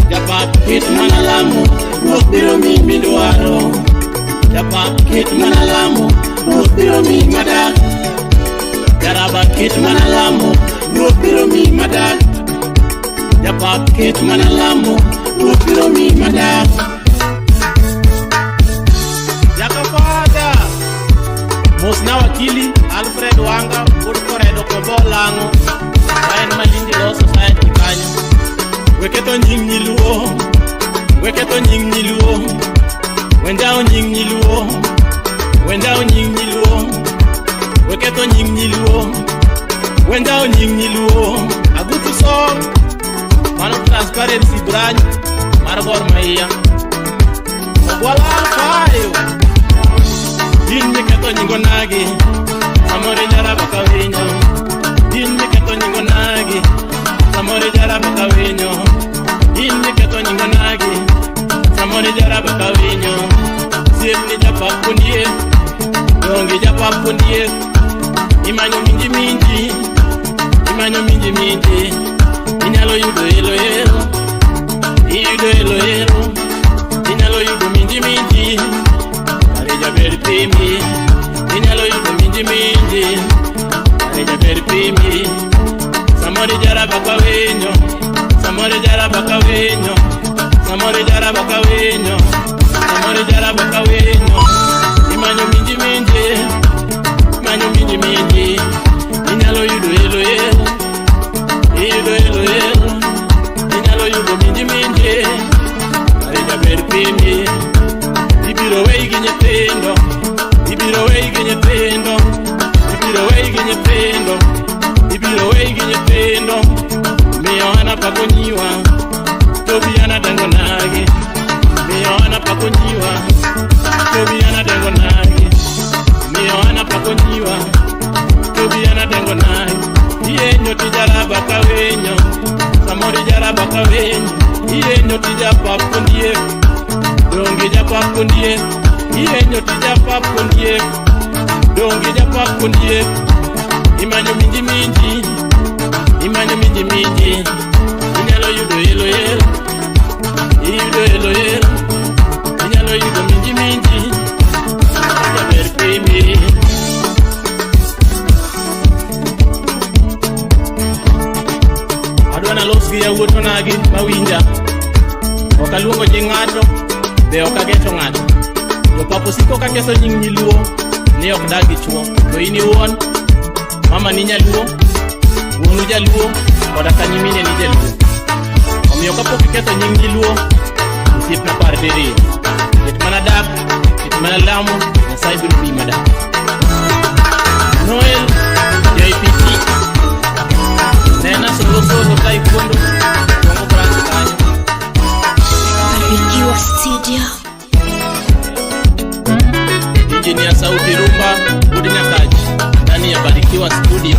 Japap ket mana lamo ruoth biro miyi midwaro Japap ket mana lamo ruoth biro miyi madak Jaraba ket mana lamo ruoth biro miyi madak Japap ket mana lamo ruoth biro miyi madak Jakafada Mosna wakili Alfred Wanga wuod Koredo Kobo Lang'o ma en Malindi Law Society kanyo Weketho nying nyiluo Weketho nying nyiluo Wenjawo nying nyiluo Wenjawo nying nyiluo Weketho nying nyiluo Wenjawo nying nyiluo Agutu song Mano Transparency Branch mar Gor Mahia Ogwala Alfayo In miketho nying onagi Samoro jarabo ka winyo In miketho nying onagi Samoro jarabo ka winyo In miketho nying onagi Samoro jarabo ka winyo Siepni japap ondiek Donge japap ondiek Imanyo minji minji Imanyo minji minji Inyalo yudo elo elo Iyudo elo elo Inyalo yudo minji minji Kare jaber pimi Inyalo yudo minji minji Jaber pimi. Samoro jaraba ka winyo, samoro jaraba ka winyo, samoro jaraba ka winyo, samoro jaraba ka winyo. Imanyo minji minji, imanyo minji minji, inyalo yudo elo elo, iyudo elo elo, inyalo yudo minji minji. Jaber pimi, ibiro weyi gi nyithindo, ibiro weyi gi nyithindo, ibiro weyi gi nyithindo, ibiro weyi gi nyithindo. Miyo an apako nyiwa, Tobi an adengo nagi. Miyo an apako nyiwa, Tobi an adengo nagi. Miyo an apako nyiwa, Tobi an adengo nagi. Iyenyo tijaraba ka winyo, samoro ijaraba ka winyo. Iyenyo tijapap kondiek, donge japap kondiek. Iyenyo tijapap kondiek, donge japap kondiek. Imanyo minji minji, imanyo minji minji, inyalo yudo elo elo, iyudo elo elo, inyalo yudo minji minji, jaber pimi. Adwa nalos gi yawuot onagi mawinja. Ok aluongo nying ng'ato, be ok ageto ng'ato. Jopapo siko ka ketho nying nyiluo ni ok dag gi chuo. To in iwuon, mama ni nyaluo, wuonu jaluo, koda ka nyimine ni jaluo. Omiyo kapok iketho nying nyiluo, osiepna par diriyo. Ket mana dak, ket mana lamo, Nyasaye biro miyi madak. Noel, JPT, nena solo solo ka ikuondo, Congo branch kanyo. Barikiwa Studio. Injinia Sauti Rumba, Wuod Nyakach, ndani ya Barikiwa Studio.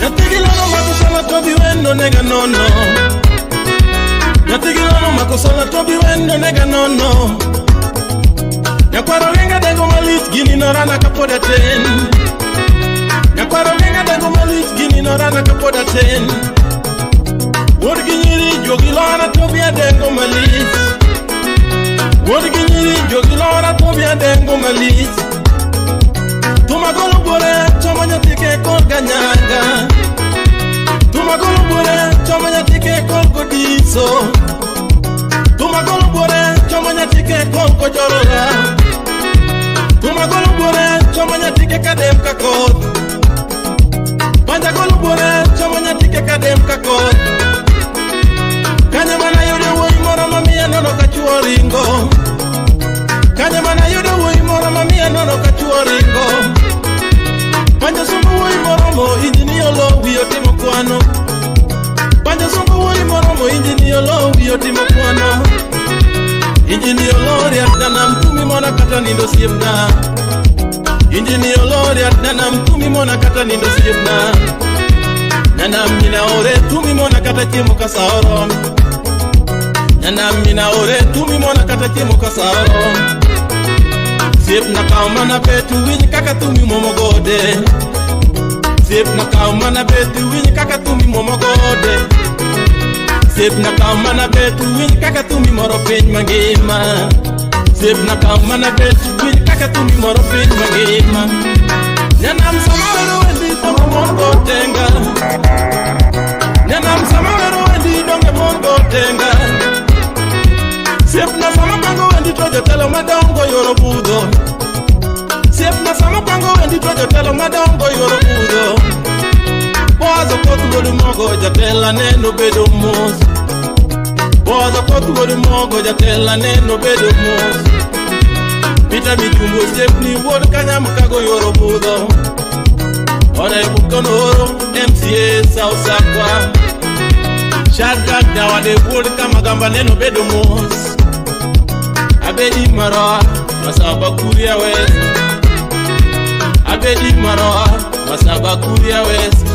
Nyathi gi lano mako sala to bi wendo nega nono. Nyathi gi lano mako sala to bi wendo nega nono. Nyakwaro ringa dengo malich gini norana kapod atin. Nyakwaro ringa dengo malich gini norana kapod atin. Wuod gi nyiri juogi lora to bi adengo malich. Wuod gi nyiri juogi lora to bi adengo malich. Tuma golo buore chomo nyathi ke kor ganyanga. Tuma golo buore chomo nyathi ke kor godiso. Tuma golo buore chomo nyathi ke kor kojorora. Tuma golo buore chomo nyathi ke kadem ka koth. Panja golo buore chomo nyathi ke kadem ka koth. Kanye mana yudo wuoyi moro mamiya nono ka chuo ringo. Kanye mana yudo wuoyi moro mamiya nono ka chuo ringo. Panja sombo wuoyi moromo injini olo wiyo timo kwano. Panja sombo wuoyi moromo injini olo wiyo timo kwano. Injini olo riat nana mtumi mona kata nindo osiepna. Injini olo riat nana mtumi mona kata nindo osiepna. Nana mina ore tumi mona kata chiemo ka sa oromo. Nana mina ore tumi mona kata chiemo ka sa oromo. Siepna kaw mana bet winj kaka thumi muomo gode. Siepna kaw mana bet winj kaka thumi muomo gode. Siepna kaw mana bet winj kaka thumi moro piny mangima. Siepna kaw mana bet winj kaka thumi moro piny mangima. Nyanam sama wero wendi donge mon go tenga. Nyanam sama wero wendi donge mon go tenga. Siepna sama pango wendi to jotelo madongo yoro budho. Siepna sama pango wendi to jotelo madongo yoro budho. Boaz okoth wuod mogo jatelo aneno bedo mos. Boaz okoth wuod mogo jatelo aneno bedo mos. Peter Mijumbo osiepni wuod Kanyamkago yoro budho. Honorable Konoro MCA South Sakwa. Shadrack Dawade wuod Kamagamba neno bedo mos. Abedi Maroa Masaba Kuria West. Abedi Maroa Masaba Kuria West.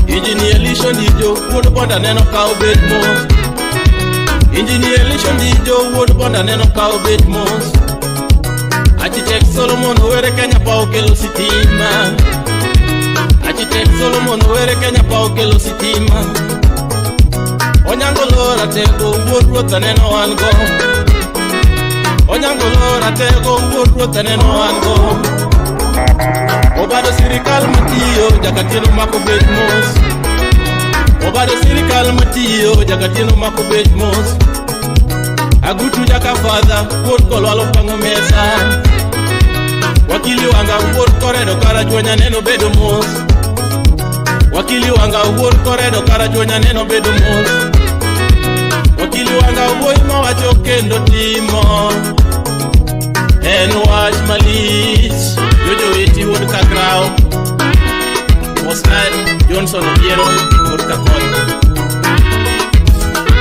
Engineer Lisho Ndijo wuod Bonda neno ka obet mos. Engineer Lisho Ndijo wuod Bonda neno ka obet mos. Architect Solomon Owere Kenya pa okelo sitima. Architect Solomon Owere Kenya pa okelo sitima. Onyango Lora Tego wuod ruoth aneno wan go. Onyango Lora Tego wuod ruoth aneno wan go. sirikal matiyo jakatieno mako bed mos. Obado sirikal matiyo jakatieno mako bed mos. Agutu jaka fadha wuod kolwalo pang'o mesa. Wakili wanga wuod koredo karachuonya neno bedo mos. Wakili wanga wuod koredo karachuonya neno bedo mos. Wakili wanga wuoyi mawacho kendo timo. En wach malich. Jojo weti wuod Kakrao. Mosna Johnson Obiero wuod Kakon.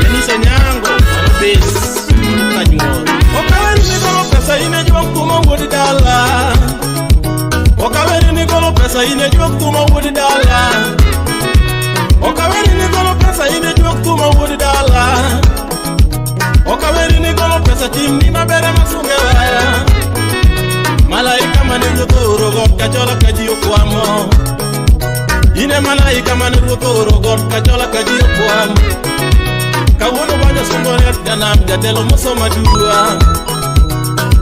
Denis Onyango mano bes wuod Kanyuol. Okawer ni golo pesa in e juok kuma wuod dala. Okawer ni golo pesa in e juok kuma wuod dala. Okawer ni golo pesa in e juok kuma wuod dala. Okawer ni golo pesa timni maber ema sunge waya. Malaika mane ruoth ooro got kachola ka ji okwamo. In e malaika mane ruoth ooro got kachola ka ji okwamo. Kawuono banjo sungore at janam jatelo mosomo aduwa.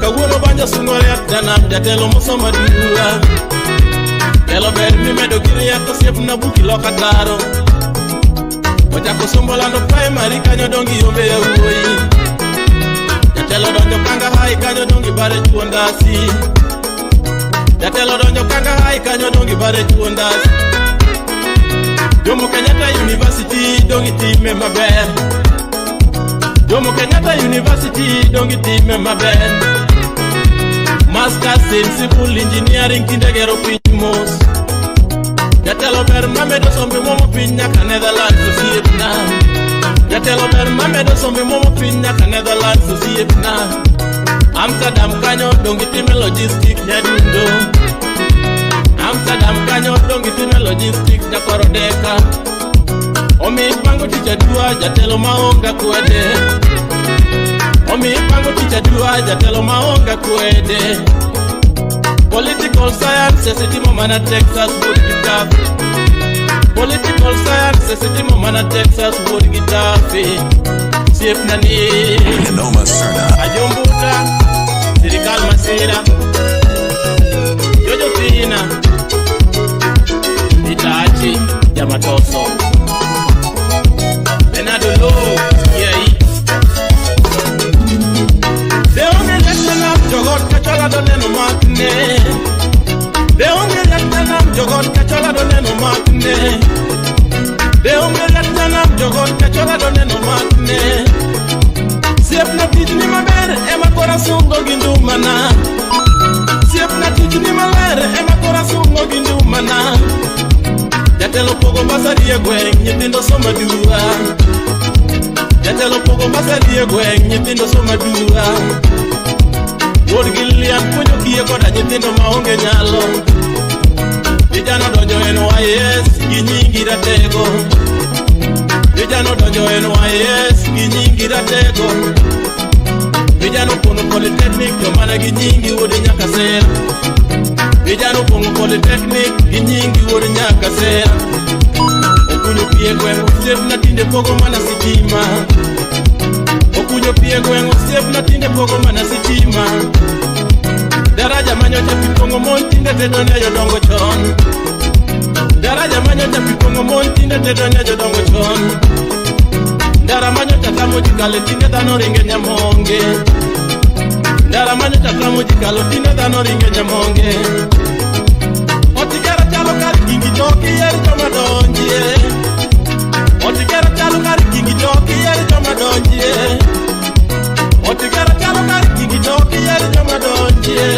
Kawuono banjo sungore at janam jatelo mosomo aduwa. Telo ber mimedo gi rieko osiepna buki loka taro. Ochako sombo lando primary kanyo dongi yombe yawuoyi. Jatelo donjo kanga hai kanyo dongi bare chuondasi. Jatelo donjo kanga hai kanyo dongi bare chuondasi. Jomo Kenyatta University dongi time maber. Jomo Kenyatta University dongi time maber. Masters in Civil Engineering tinde gero piny mos. Jatelo ber mamedo sombe muomo piny nyaka Netherlands osiepna. Jatelo ber mamedo sombe muomo piny nyaka Netherlands osiepna. Amsterdam kanyo dongi time logistic nyadundo. Amsterdam kanyo dongi time logistic nyakorodeka. Omi pango tich aduwa jatelo maonge kwede. Omi pango tich aduwa jatelo maonge kwede. Political science itimo mana Texas wuod gi Tafi. Political science itimo mana Texas wuod gi Tafi. Siepna ni Noma Serna. Ajombuta sirikal masira. Jojo Fina Itachi Jamatoso. Bernardo Lo sikia hii. De onge riek nam jogot kachola do neno makne. De onge riek nam jogot kachola do neno makne. De onge riek nam jogot kachola do neno makne. Siepna tijni maber ema kora sungo gi ndumana. Siepna tijni maler ema kora sungo gi ndumana. Jatelo pogo basari e gweng' nyithindo somo aduwa. Jatelo pogo basari e gweng' nyithindo somo aduwa. Wuod Gillian puonjo kiye koda nyithindo maonge nyalo. Vijana donjo NYS gi nyingi ratego. Vijana donjo NYS gi nyingi ratego. Vijana opono Polytechnic to mana gi nyingi wuod Nyakasera. Vijana opong'o Polytechnic gi nyingi wuod Nyakasera. Okunyo pi e gweng' osiepna tinde pogo mana sitima. Okunyo pi e gweng' osiepna tinde pogo mana sitima. Daraja manyocha pi pong'o mon tinde tedo ne jodongo chon. Daraja manyocha pi pong'o mon tinde tedo ne jodongo chon. Ndara manyocha tamo ji kalo tinde dhano ringe nyamonge. Ndara manyocha tamo ji kalo tinde dhano ringe nyamonge. Otigera chalo kar kingi to kiyer joma donjie. Otigera chalo kar kingi to kiyer joma donjie. Otigera chalo kar kingi to kiyer joma donjie.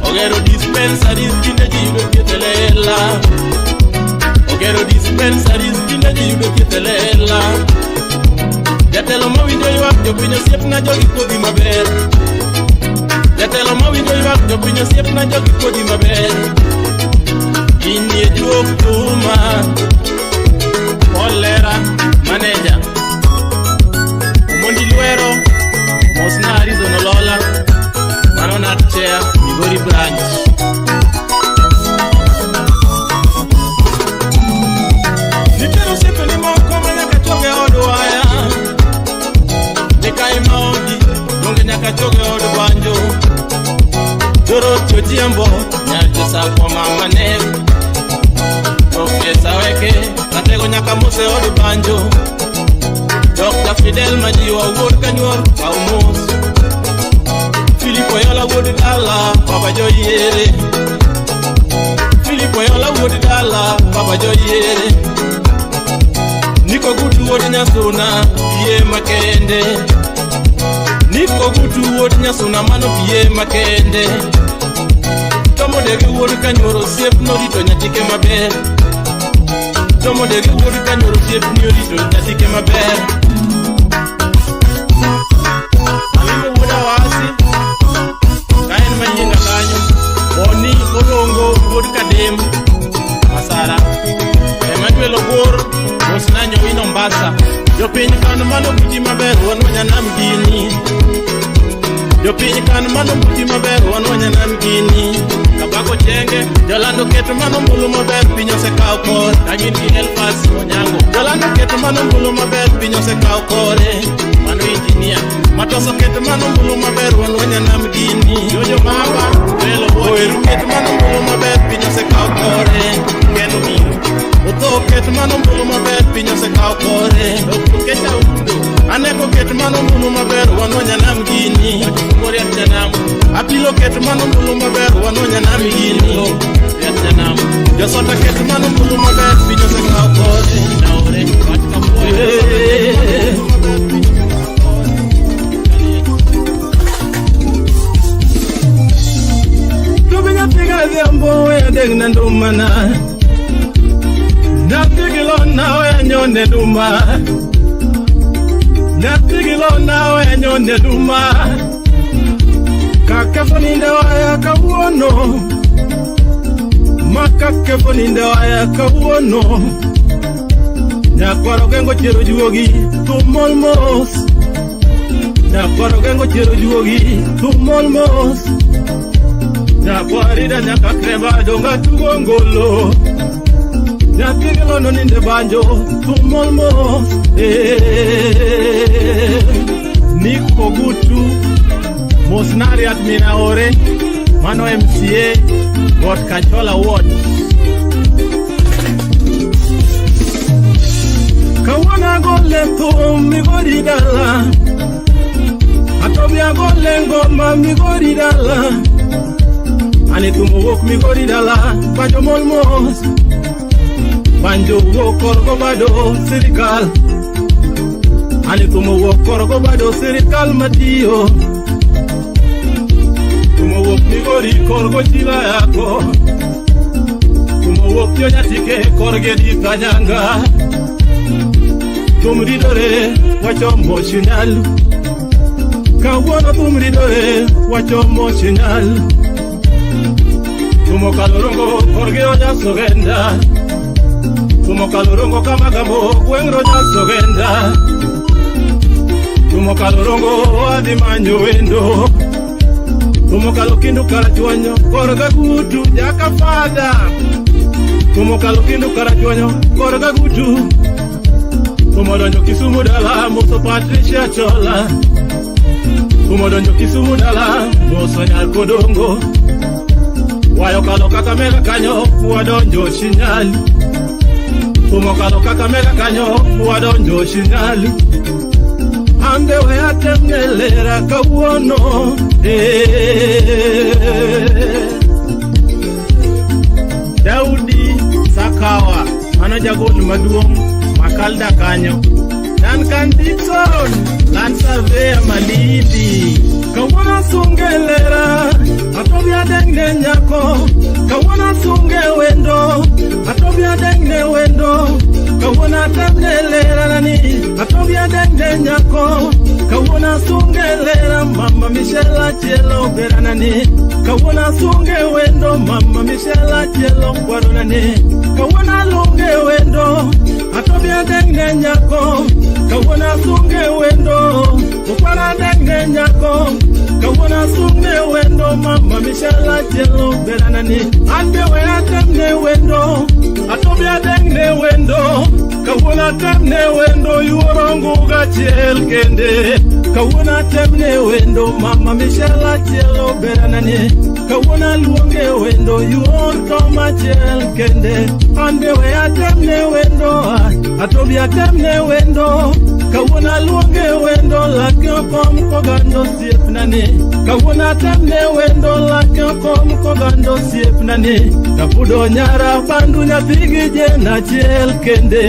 Ogero dispensaries tinde ji yudo thieth e lela. Ogero dispensaries tinde ji yudo thieth e lela. Jatelo mawinjo ywak jopiny osiepna jogi kodhi maber. Jatelo mawinjo ywak jopiny osiepna jogi kodhi maber. Inyie juok thuma Olera maneja. Omondi Lwero mosna Arizona Lola mano nat chair Migori branch. Nitiere osiepeni moko ma nyaka choge od waya. Mikai maogi donge nyaka choge od banjo. Dorothy Ojiambo nyar Sakwa mama ne Profesa Weke Ratego nyaka mose od banjo. Dr. Fidel Majiwa wuod Kanyuor kaw mos. Philip Oyola wuod dala baba joyiere. Philip Oyola wuod dala baba joyiere. Niko Gutu wuod Nyasuna pie makende. Niko Gutu wuod Nyasuna mano pie makende. Tomodege wuod Kanyuor osiep norito nyatike maber. Tomodege wuod Kanyuor osiep ni orito nyatike maber. Alimo wuod Awasi ka en mayienga kanyo. Boni Olongo wuod Kadem Masara. Emmanuel Ogor mosna nyowi Mombasa. Jopiny kan mano buti maber wan wanyanam gini. Jopiny kan mano buti maber wan wanyanam gini. Kabako chenge jolando keto mano mbulu maber piny osekawo kore. Kagin gi Elfas Onyango. Jolando keto mano mbulu maber piny osekawo kore. Mano injinia Matoso keto mano mbulu maber wan wanyanam gini. Jojo mama Velo Oweru keto mano mbulu maber piny osekawo kore. Kendo biro Otho ket mano mbulu maber piny osekawo kore. Dr. Kecha Undo Aneko ket mano mbulu maber wan wanyanam gini. Apilo ket mano mbulu maber wan wanyanam gini. Josota ket mano mbulu maber piny osekawo kore. Dubi nyathi gadhiambo we adeng' na ndumana. Nyathi gi lona we anyone duma. Nyathi gi lona we anyone duma. Kakefo ninde waya kawuono. Ma kakefo ninde waya kawuono. Nyakwaro gengo chiero juogi thum mol mos. Nyakwaro gengo chiero juogi thum mol mos. Nyakwarida nyaka kreba donga tugo ngolo. Nyathi gi lono ninde banjo thum mol mos. Niko Gutu Mosnari at Minaore mano MCA Got Kachola Ward. Kawuono agole thum Migori dala. Atobi agole ngoma Migori dala. Ane thum owuok Migori dala banjo mol mos. Banjo wuok korgo bado sirikal. Ane thum owuok korgo bado sirikal matiyo. Thum owuok Migori korgo chila yako. Thum owuok yo nyatike korge di kanyanga. Thum ridore wachomo Shinyalu. Kawuono thum ridore wachomo Shinyalu. Thum okalo Rongo korgi Roja Sogenda. Thum okalo Rongo Kamagambo gweng' Roja Sogenda. Thum okalo Rongo adhi manyo wendo. Thum okalo Kindu Karachuonyo korga Gutu jaka fadha. Thum okalo Kindu Karachuonyo korga Gutu. Thum odonjo Kisumu dala moso Patricia Chola. Thum odonjo Kisumu dala moso nyar Kodongo. Wayo kalo Kakamega kanyo wadonjo Shinyalu. Thum okalo Kakamega kanyo wadonjo Shinyalu. Ambe we atemne lera kawuono. Daudi Sakawa mano jagol maduong' Makalda kanyo. Duncan Dixon land surveyor Malindi. Kawuono sunge lera atobi adeng' ne nyako. Kawuono sunge wendo atobi adeng' ne wendo. Kawuono atemne lera nani atobi adeng' ne nyako. Kawuono sunge lera mama Michelle achielo bera nani. Kawuono sunge wendo mama Michelle achielo kwaro nani. Kawuono alunge wendo atobi adeng' ne nyako. Kawuono sunge wendo okwara adeng' ne nyako. Kawuono sunge wendo mama Michelle achielo bera nani. An be we atemne wendo atobi adeng' ne wendo. Kawuono atemne wendo yuoro nguga achiel kende. Kawuono atemne wendo mama Michelle achielo bera nani. Kawuono aluonge wendo yuor to machiel kende. An be we atemne wendo, atobi atemne wendo. Kawuono aluonge wendo lake okom kogando osiepna ni. Kawuono atemne wendo lake okom kogando osiepna ni. Kapudo nyara bandu nyathi gi jen achiel kende.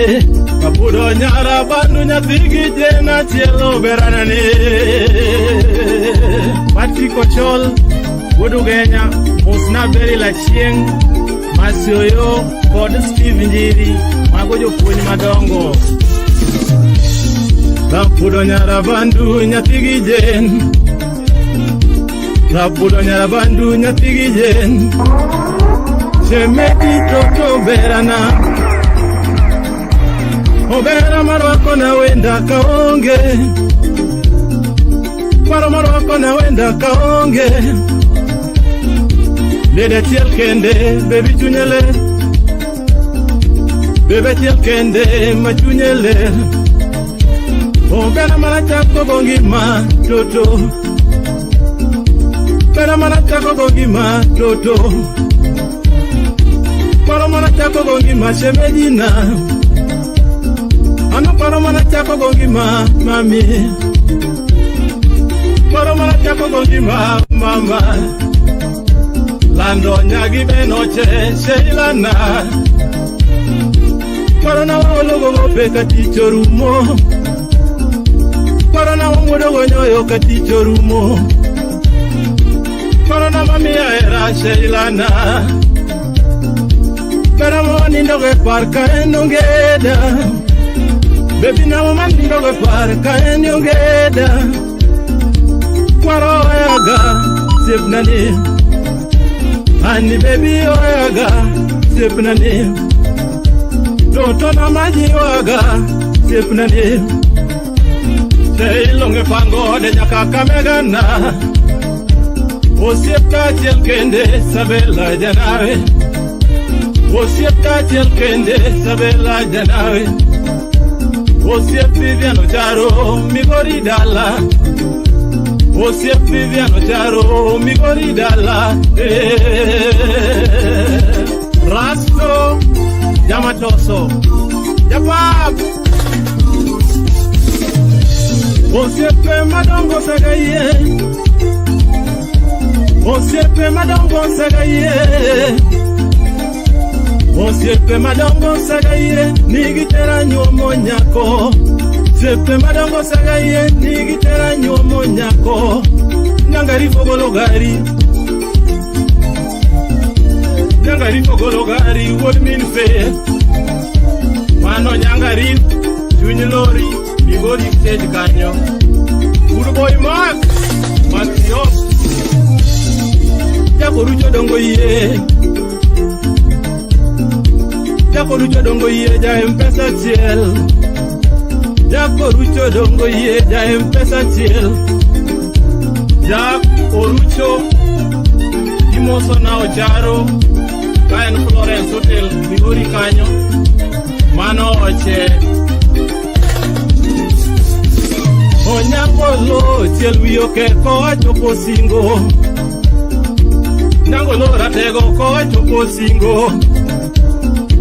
Kapudo nyara bandu nyathi gi jen achiel oberana ni. Patrick Ochol, wuod Ugenya, mosna Beryl Achieng', Masioyo kod Steve Njiri, mago jopuonj madongo. Rapudo nyara bandu nyathi gi jen. Rapudo nyara bandu nyathi gi jen. Shemedi toto berana. Obera marwako na wenda kaonge. Paro marwako na wenda kaonge. Lede achiel kende, baby chunye ler. Baby achiel kende ma chunye ler. Obera mana chako go ngima toto. Bera mana chako go ngima toto. Paro mana chako go ngima shemejina. Ano paro mana chako go ngima mami. Paro mana chako go ngima mama. Lando nyagi benoche sheilana. Paro na waologo gope ka tich orumo. Paro na wang'uodo go nyoyo ka tich orumo. Paro na mamiya hera sheilana. Paro ma wanindo go e par ka en ongeda. Baby na wanindo go e par ka en ongeda. Kwaro oyaga osiepna ni. Ani baby oyaga osiepna ni. Toto na majiwaga osiepna ni. Seilonge pango de nyaka kamegana. Osiep achiel kende Sabela janawe. Osiep achiel kende Sabela janawe. Osiep Vivian Ocharo Migori dala. Osiep Vivian Ocharo Migori dala. Eh. Rasto Jamatoso, Japap. Osiepe madongo sagaye. Osiepe madongo sagaye. Osiepe madongo sagaye. Nigi tera nyuomo nyako. Osiepe madongo sagaye. Nigi tera nyuomo nyako. Nyangari fogolo gari. Nyangari fogolo gari. Wuod min fe. Mano Nyangari, chuny lori, Migori stage kanyo. Good boy Mark, Matio. Jakorucho dongo yie. Jakorucho dongo yie ja mpesa achiel. Jakorucho dongo yie ja mpesa achiel. Jack Orucho, imoso na Ocharo, ka en Florence Hotel, Migori kanyo. Mano oche. Onyangolo chiel wiyo ke koa chopo singo. Nyangolo ratego koa chopo singo.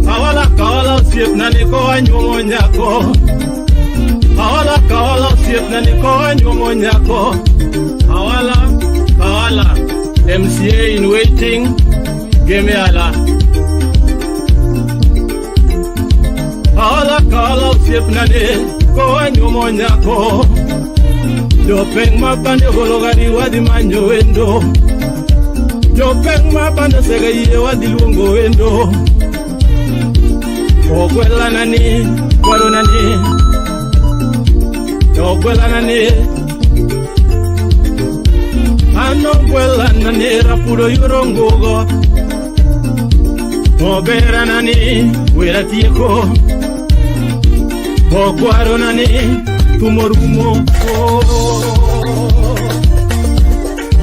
Awala kawala osiepna ni koa nyuomo nyako. Awala kawala osiepna ni koa nyuomo nyako. Awala, Kawala, MCA in waiting, Gemeala. Awala kawala osiepna ni koa nyuomo nyako. Jopeng' ma bande ogolo gari wadhi manyo wendo. Jopeng' ma bande osega yie wadhi luongo wendo. Ogwelana ni, kwarona ni. Ogwelana ni. An ogwelana ni rapudo yuro ngugo. Oberana ni wera tieko. Okwarona ni tumorumo.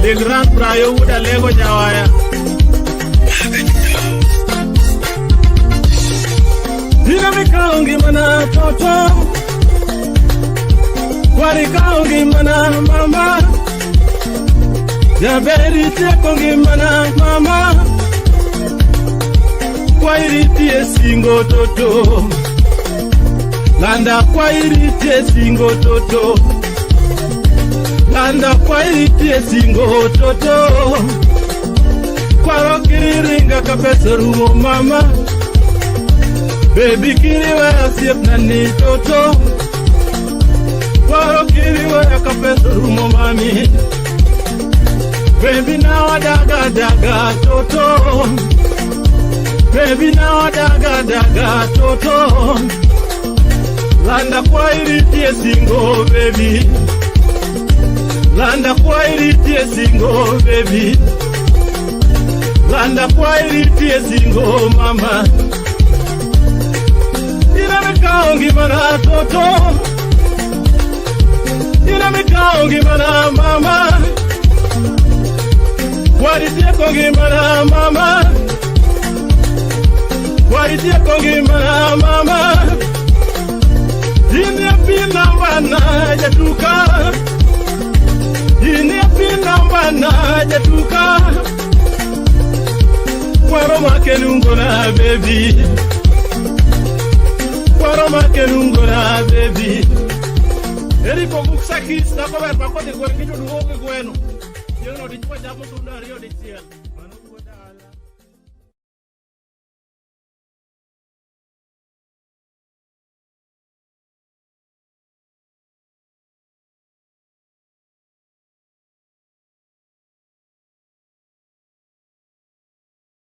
The Grand Prayo wuod Alego Jawaya. Higa mikawo ngimana toto. Kwari kawo ngimana mama. Jaber itieko ngimana mama. Kwairitie singo toto. Landa kwairitie singo toto. Landa kwairitie singo toto. Kwaro kiriringa ka pesa rumo mama. Baby kiriwe osiepna ni toto. Kwaro kiriwe ka pesa rumo mami. Baby now daga daga toto. Baby now daga daga toto. Landa kwairitie singo baby. Landa kwairitie singo baby. Landa kwairitie singo mama. Ina mikao ngimana toto. Ina mikao ngimana mama. Waritieko ngimana mama. Waritieko ngimana mama. Ini pina bana jatuka. Ini pina bana jatuka. Kwaro makelungona baby. Kwaro makelungona baby. Eri poguk sakis na kober pakote gwen kitu duoke gweno. Chieng' no dichwo chamo tunda ariyo dichiel.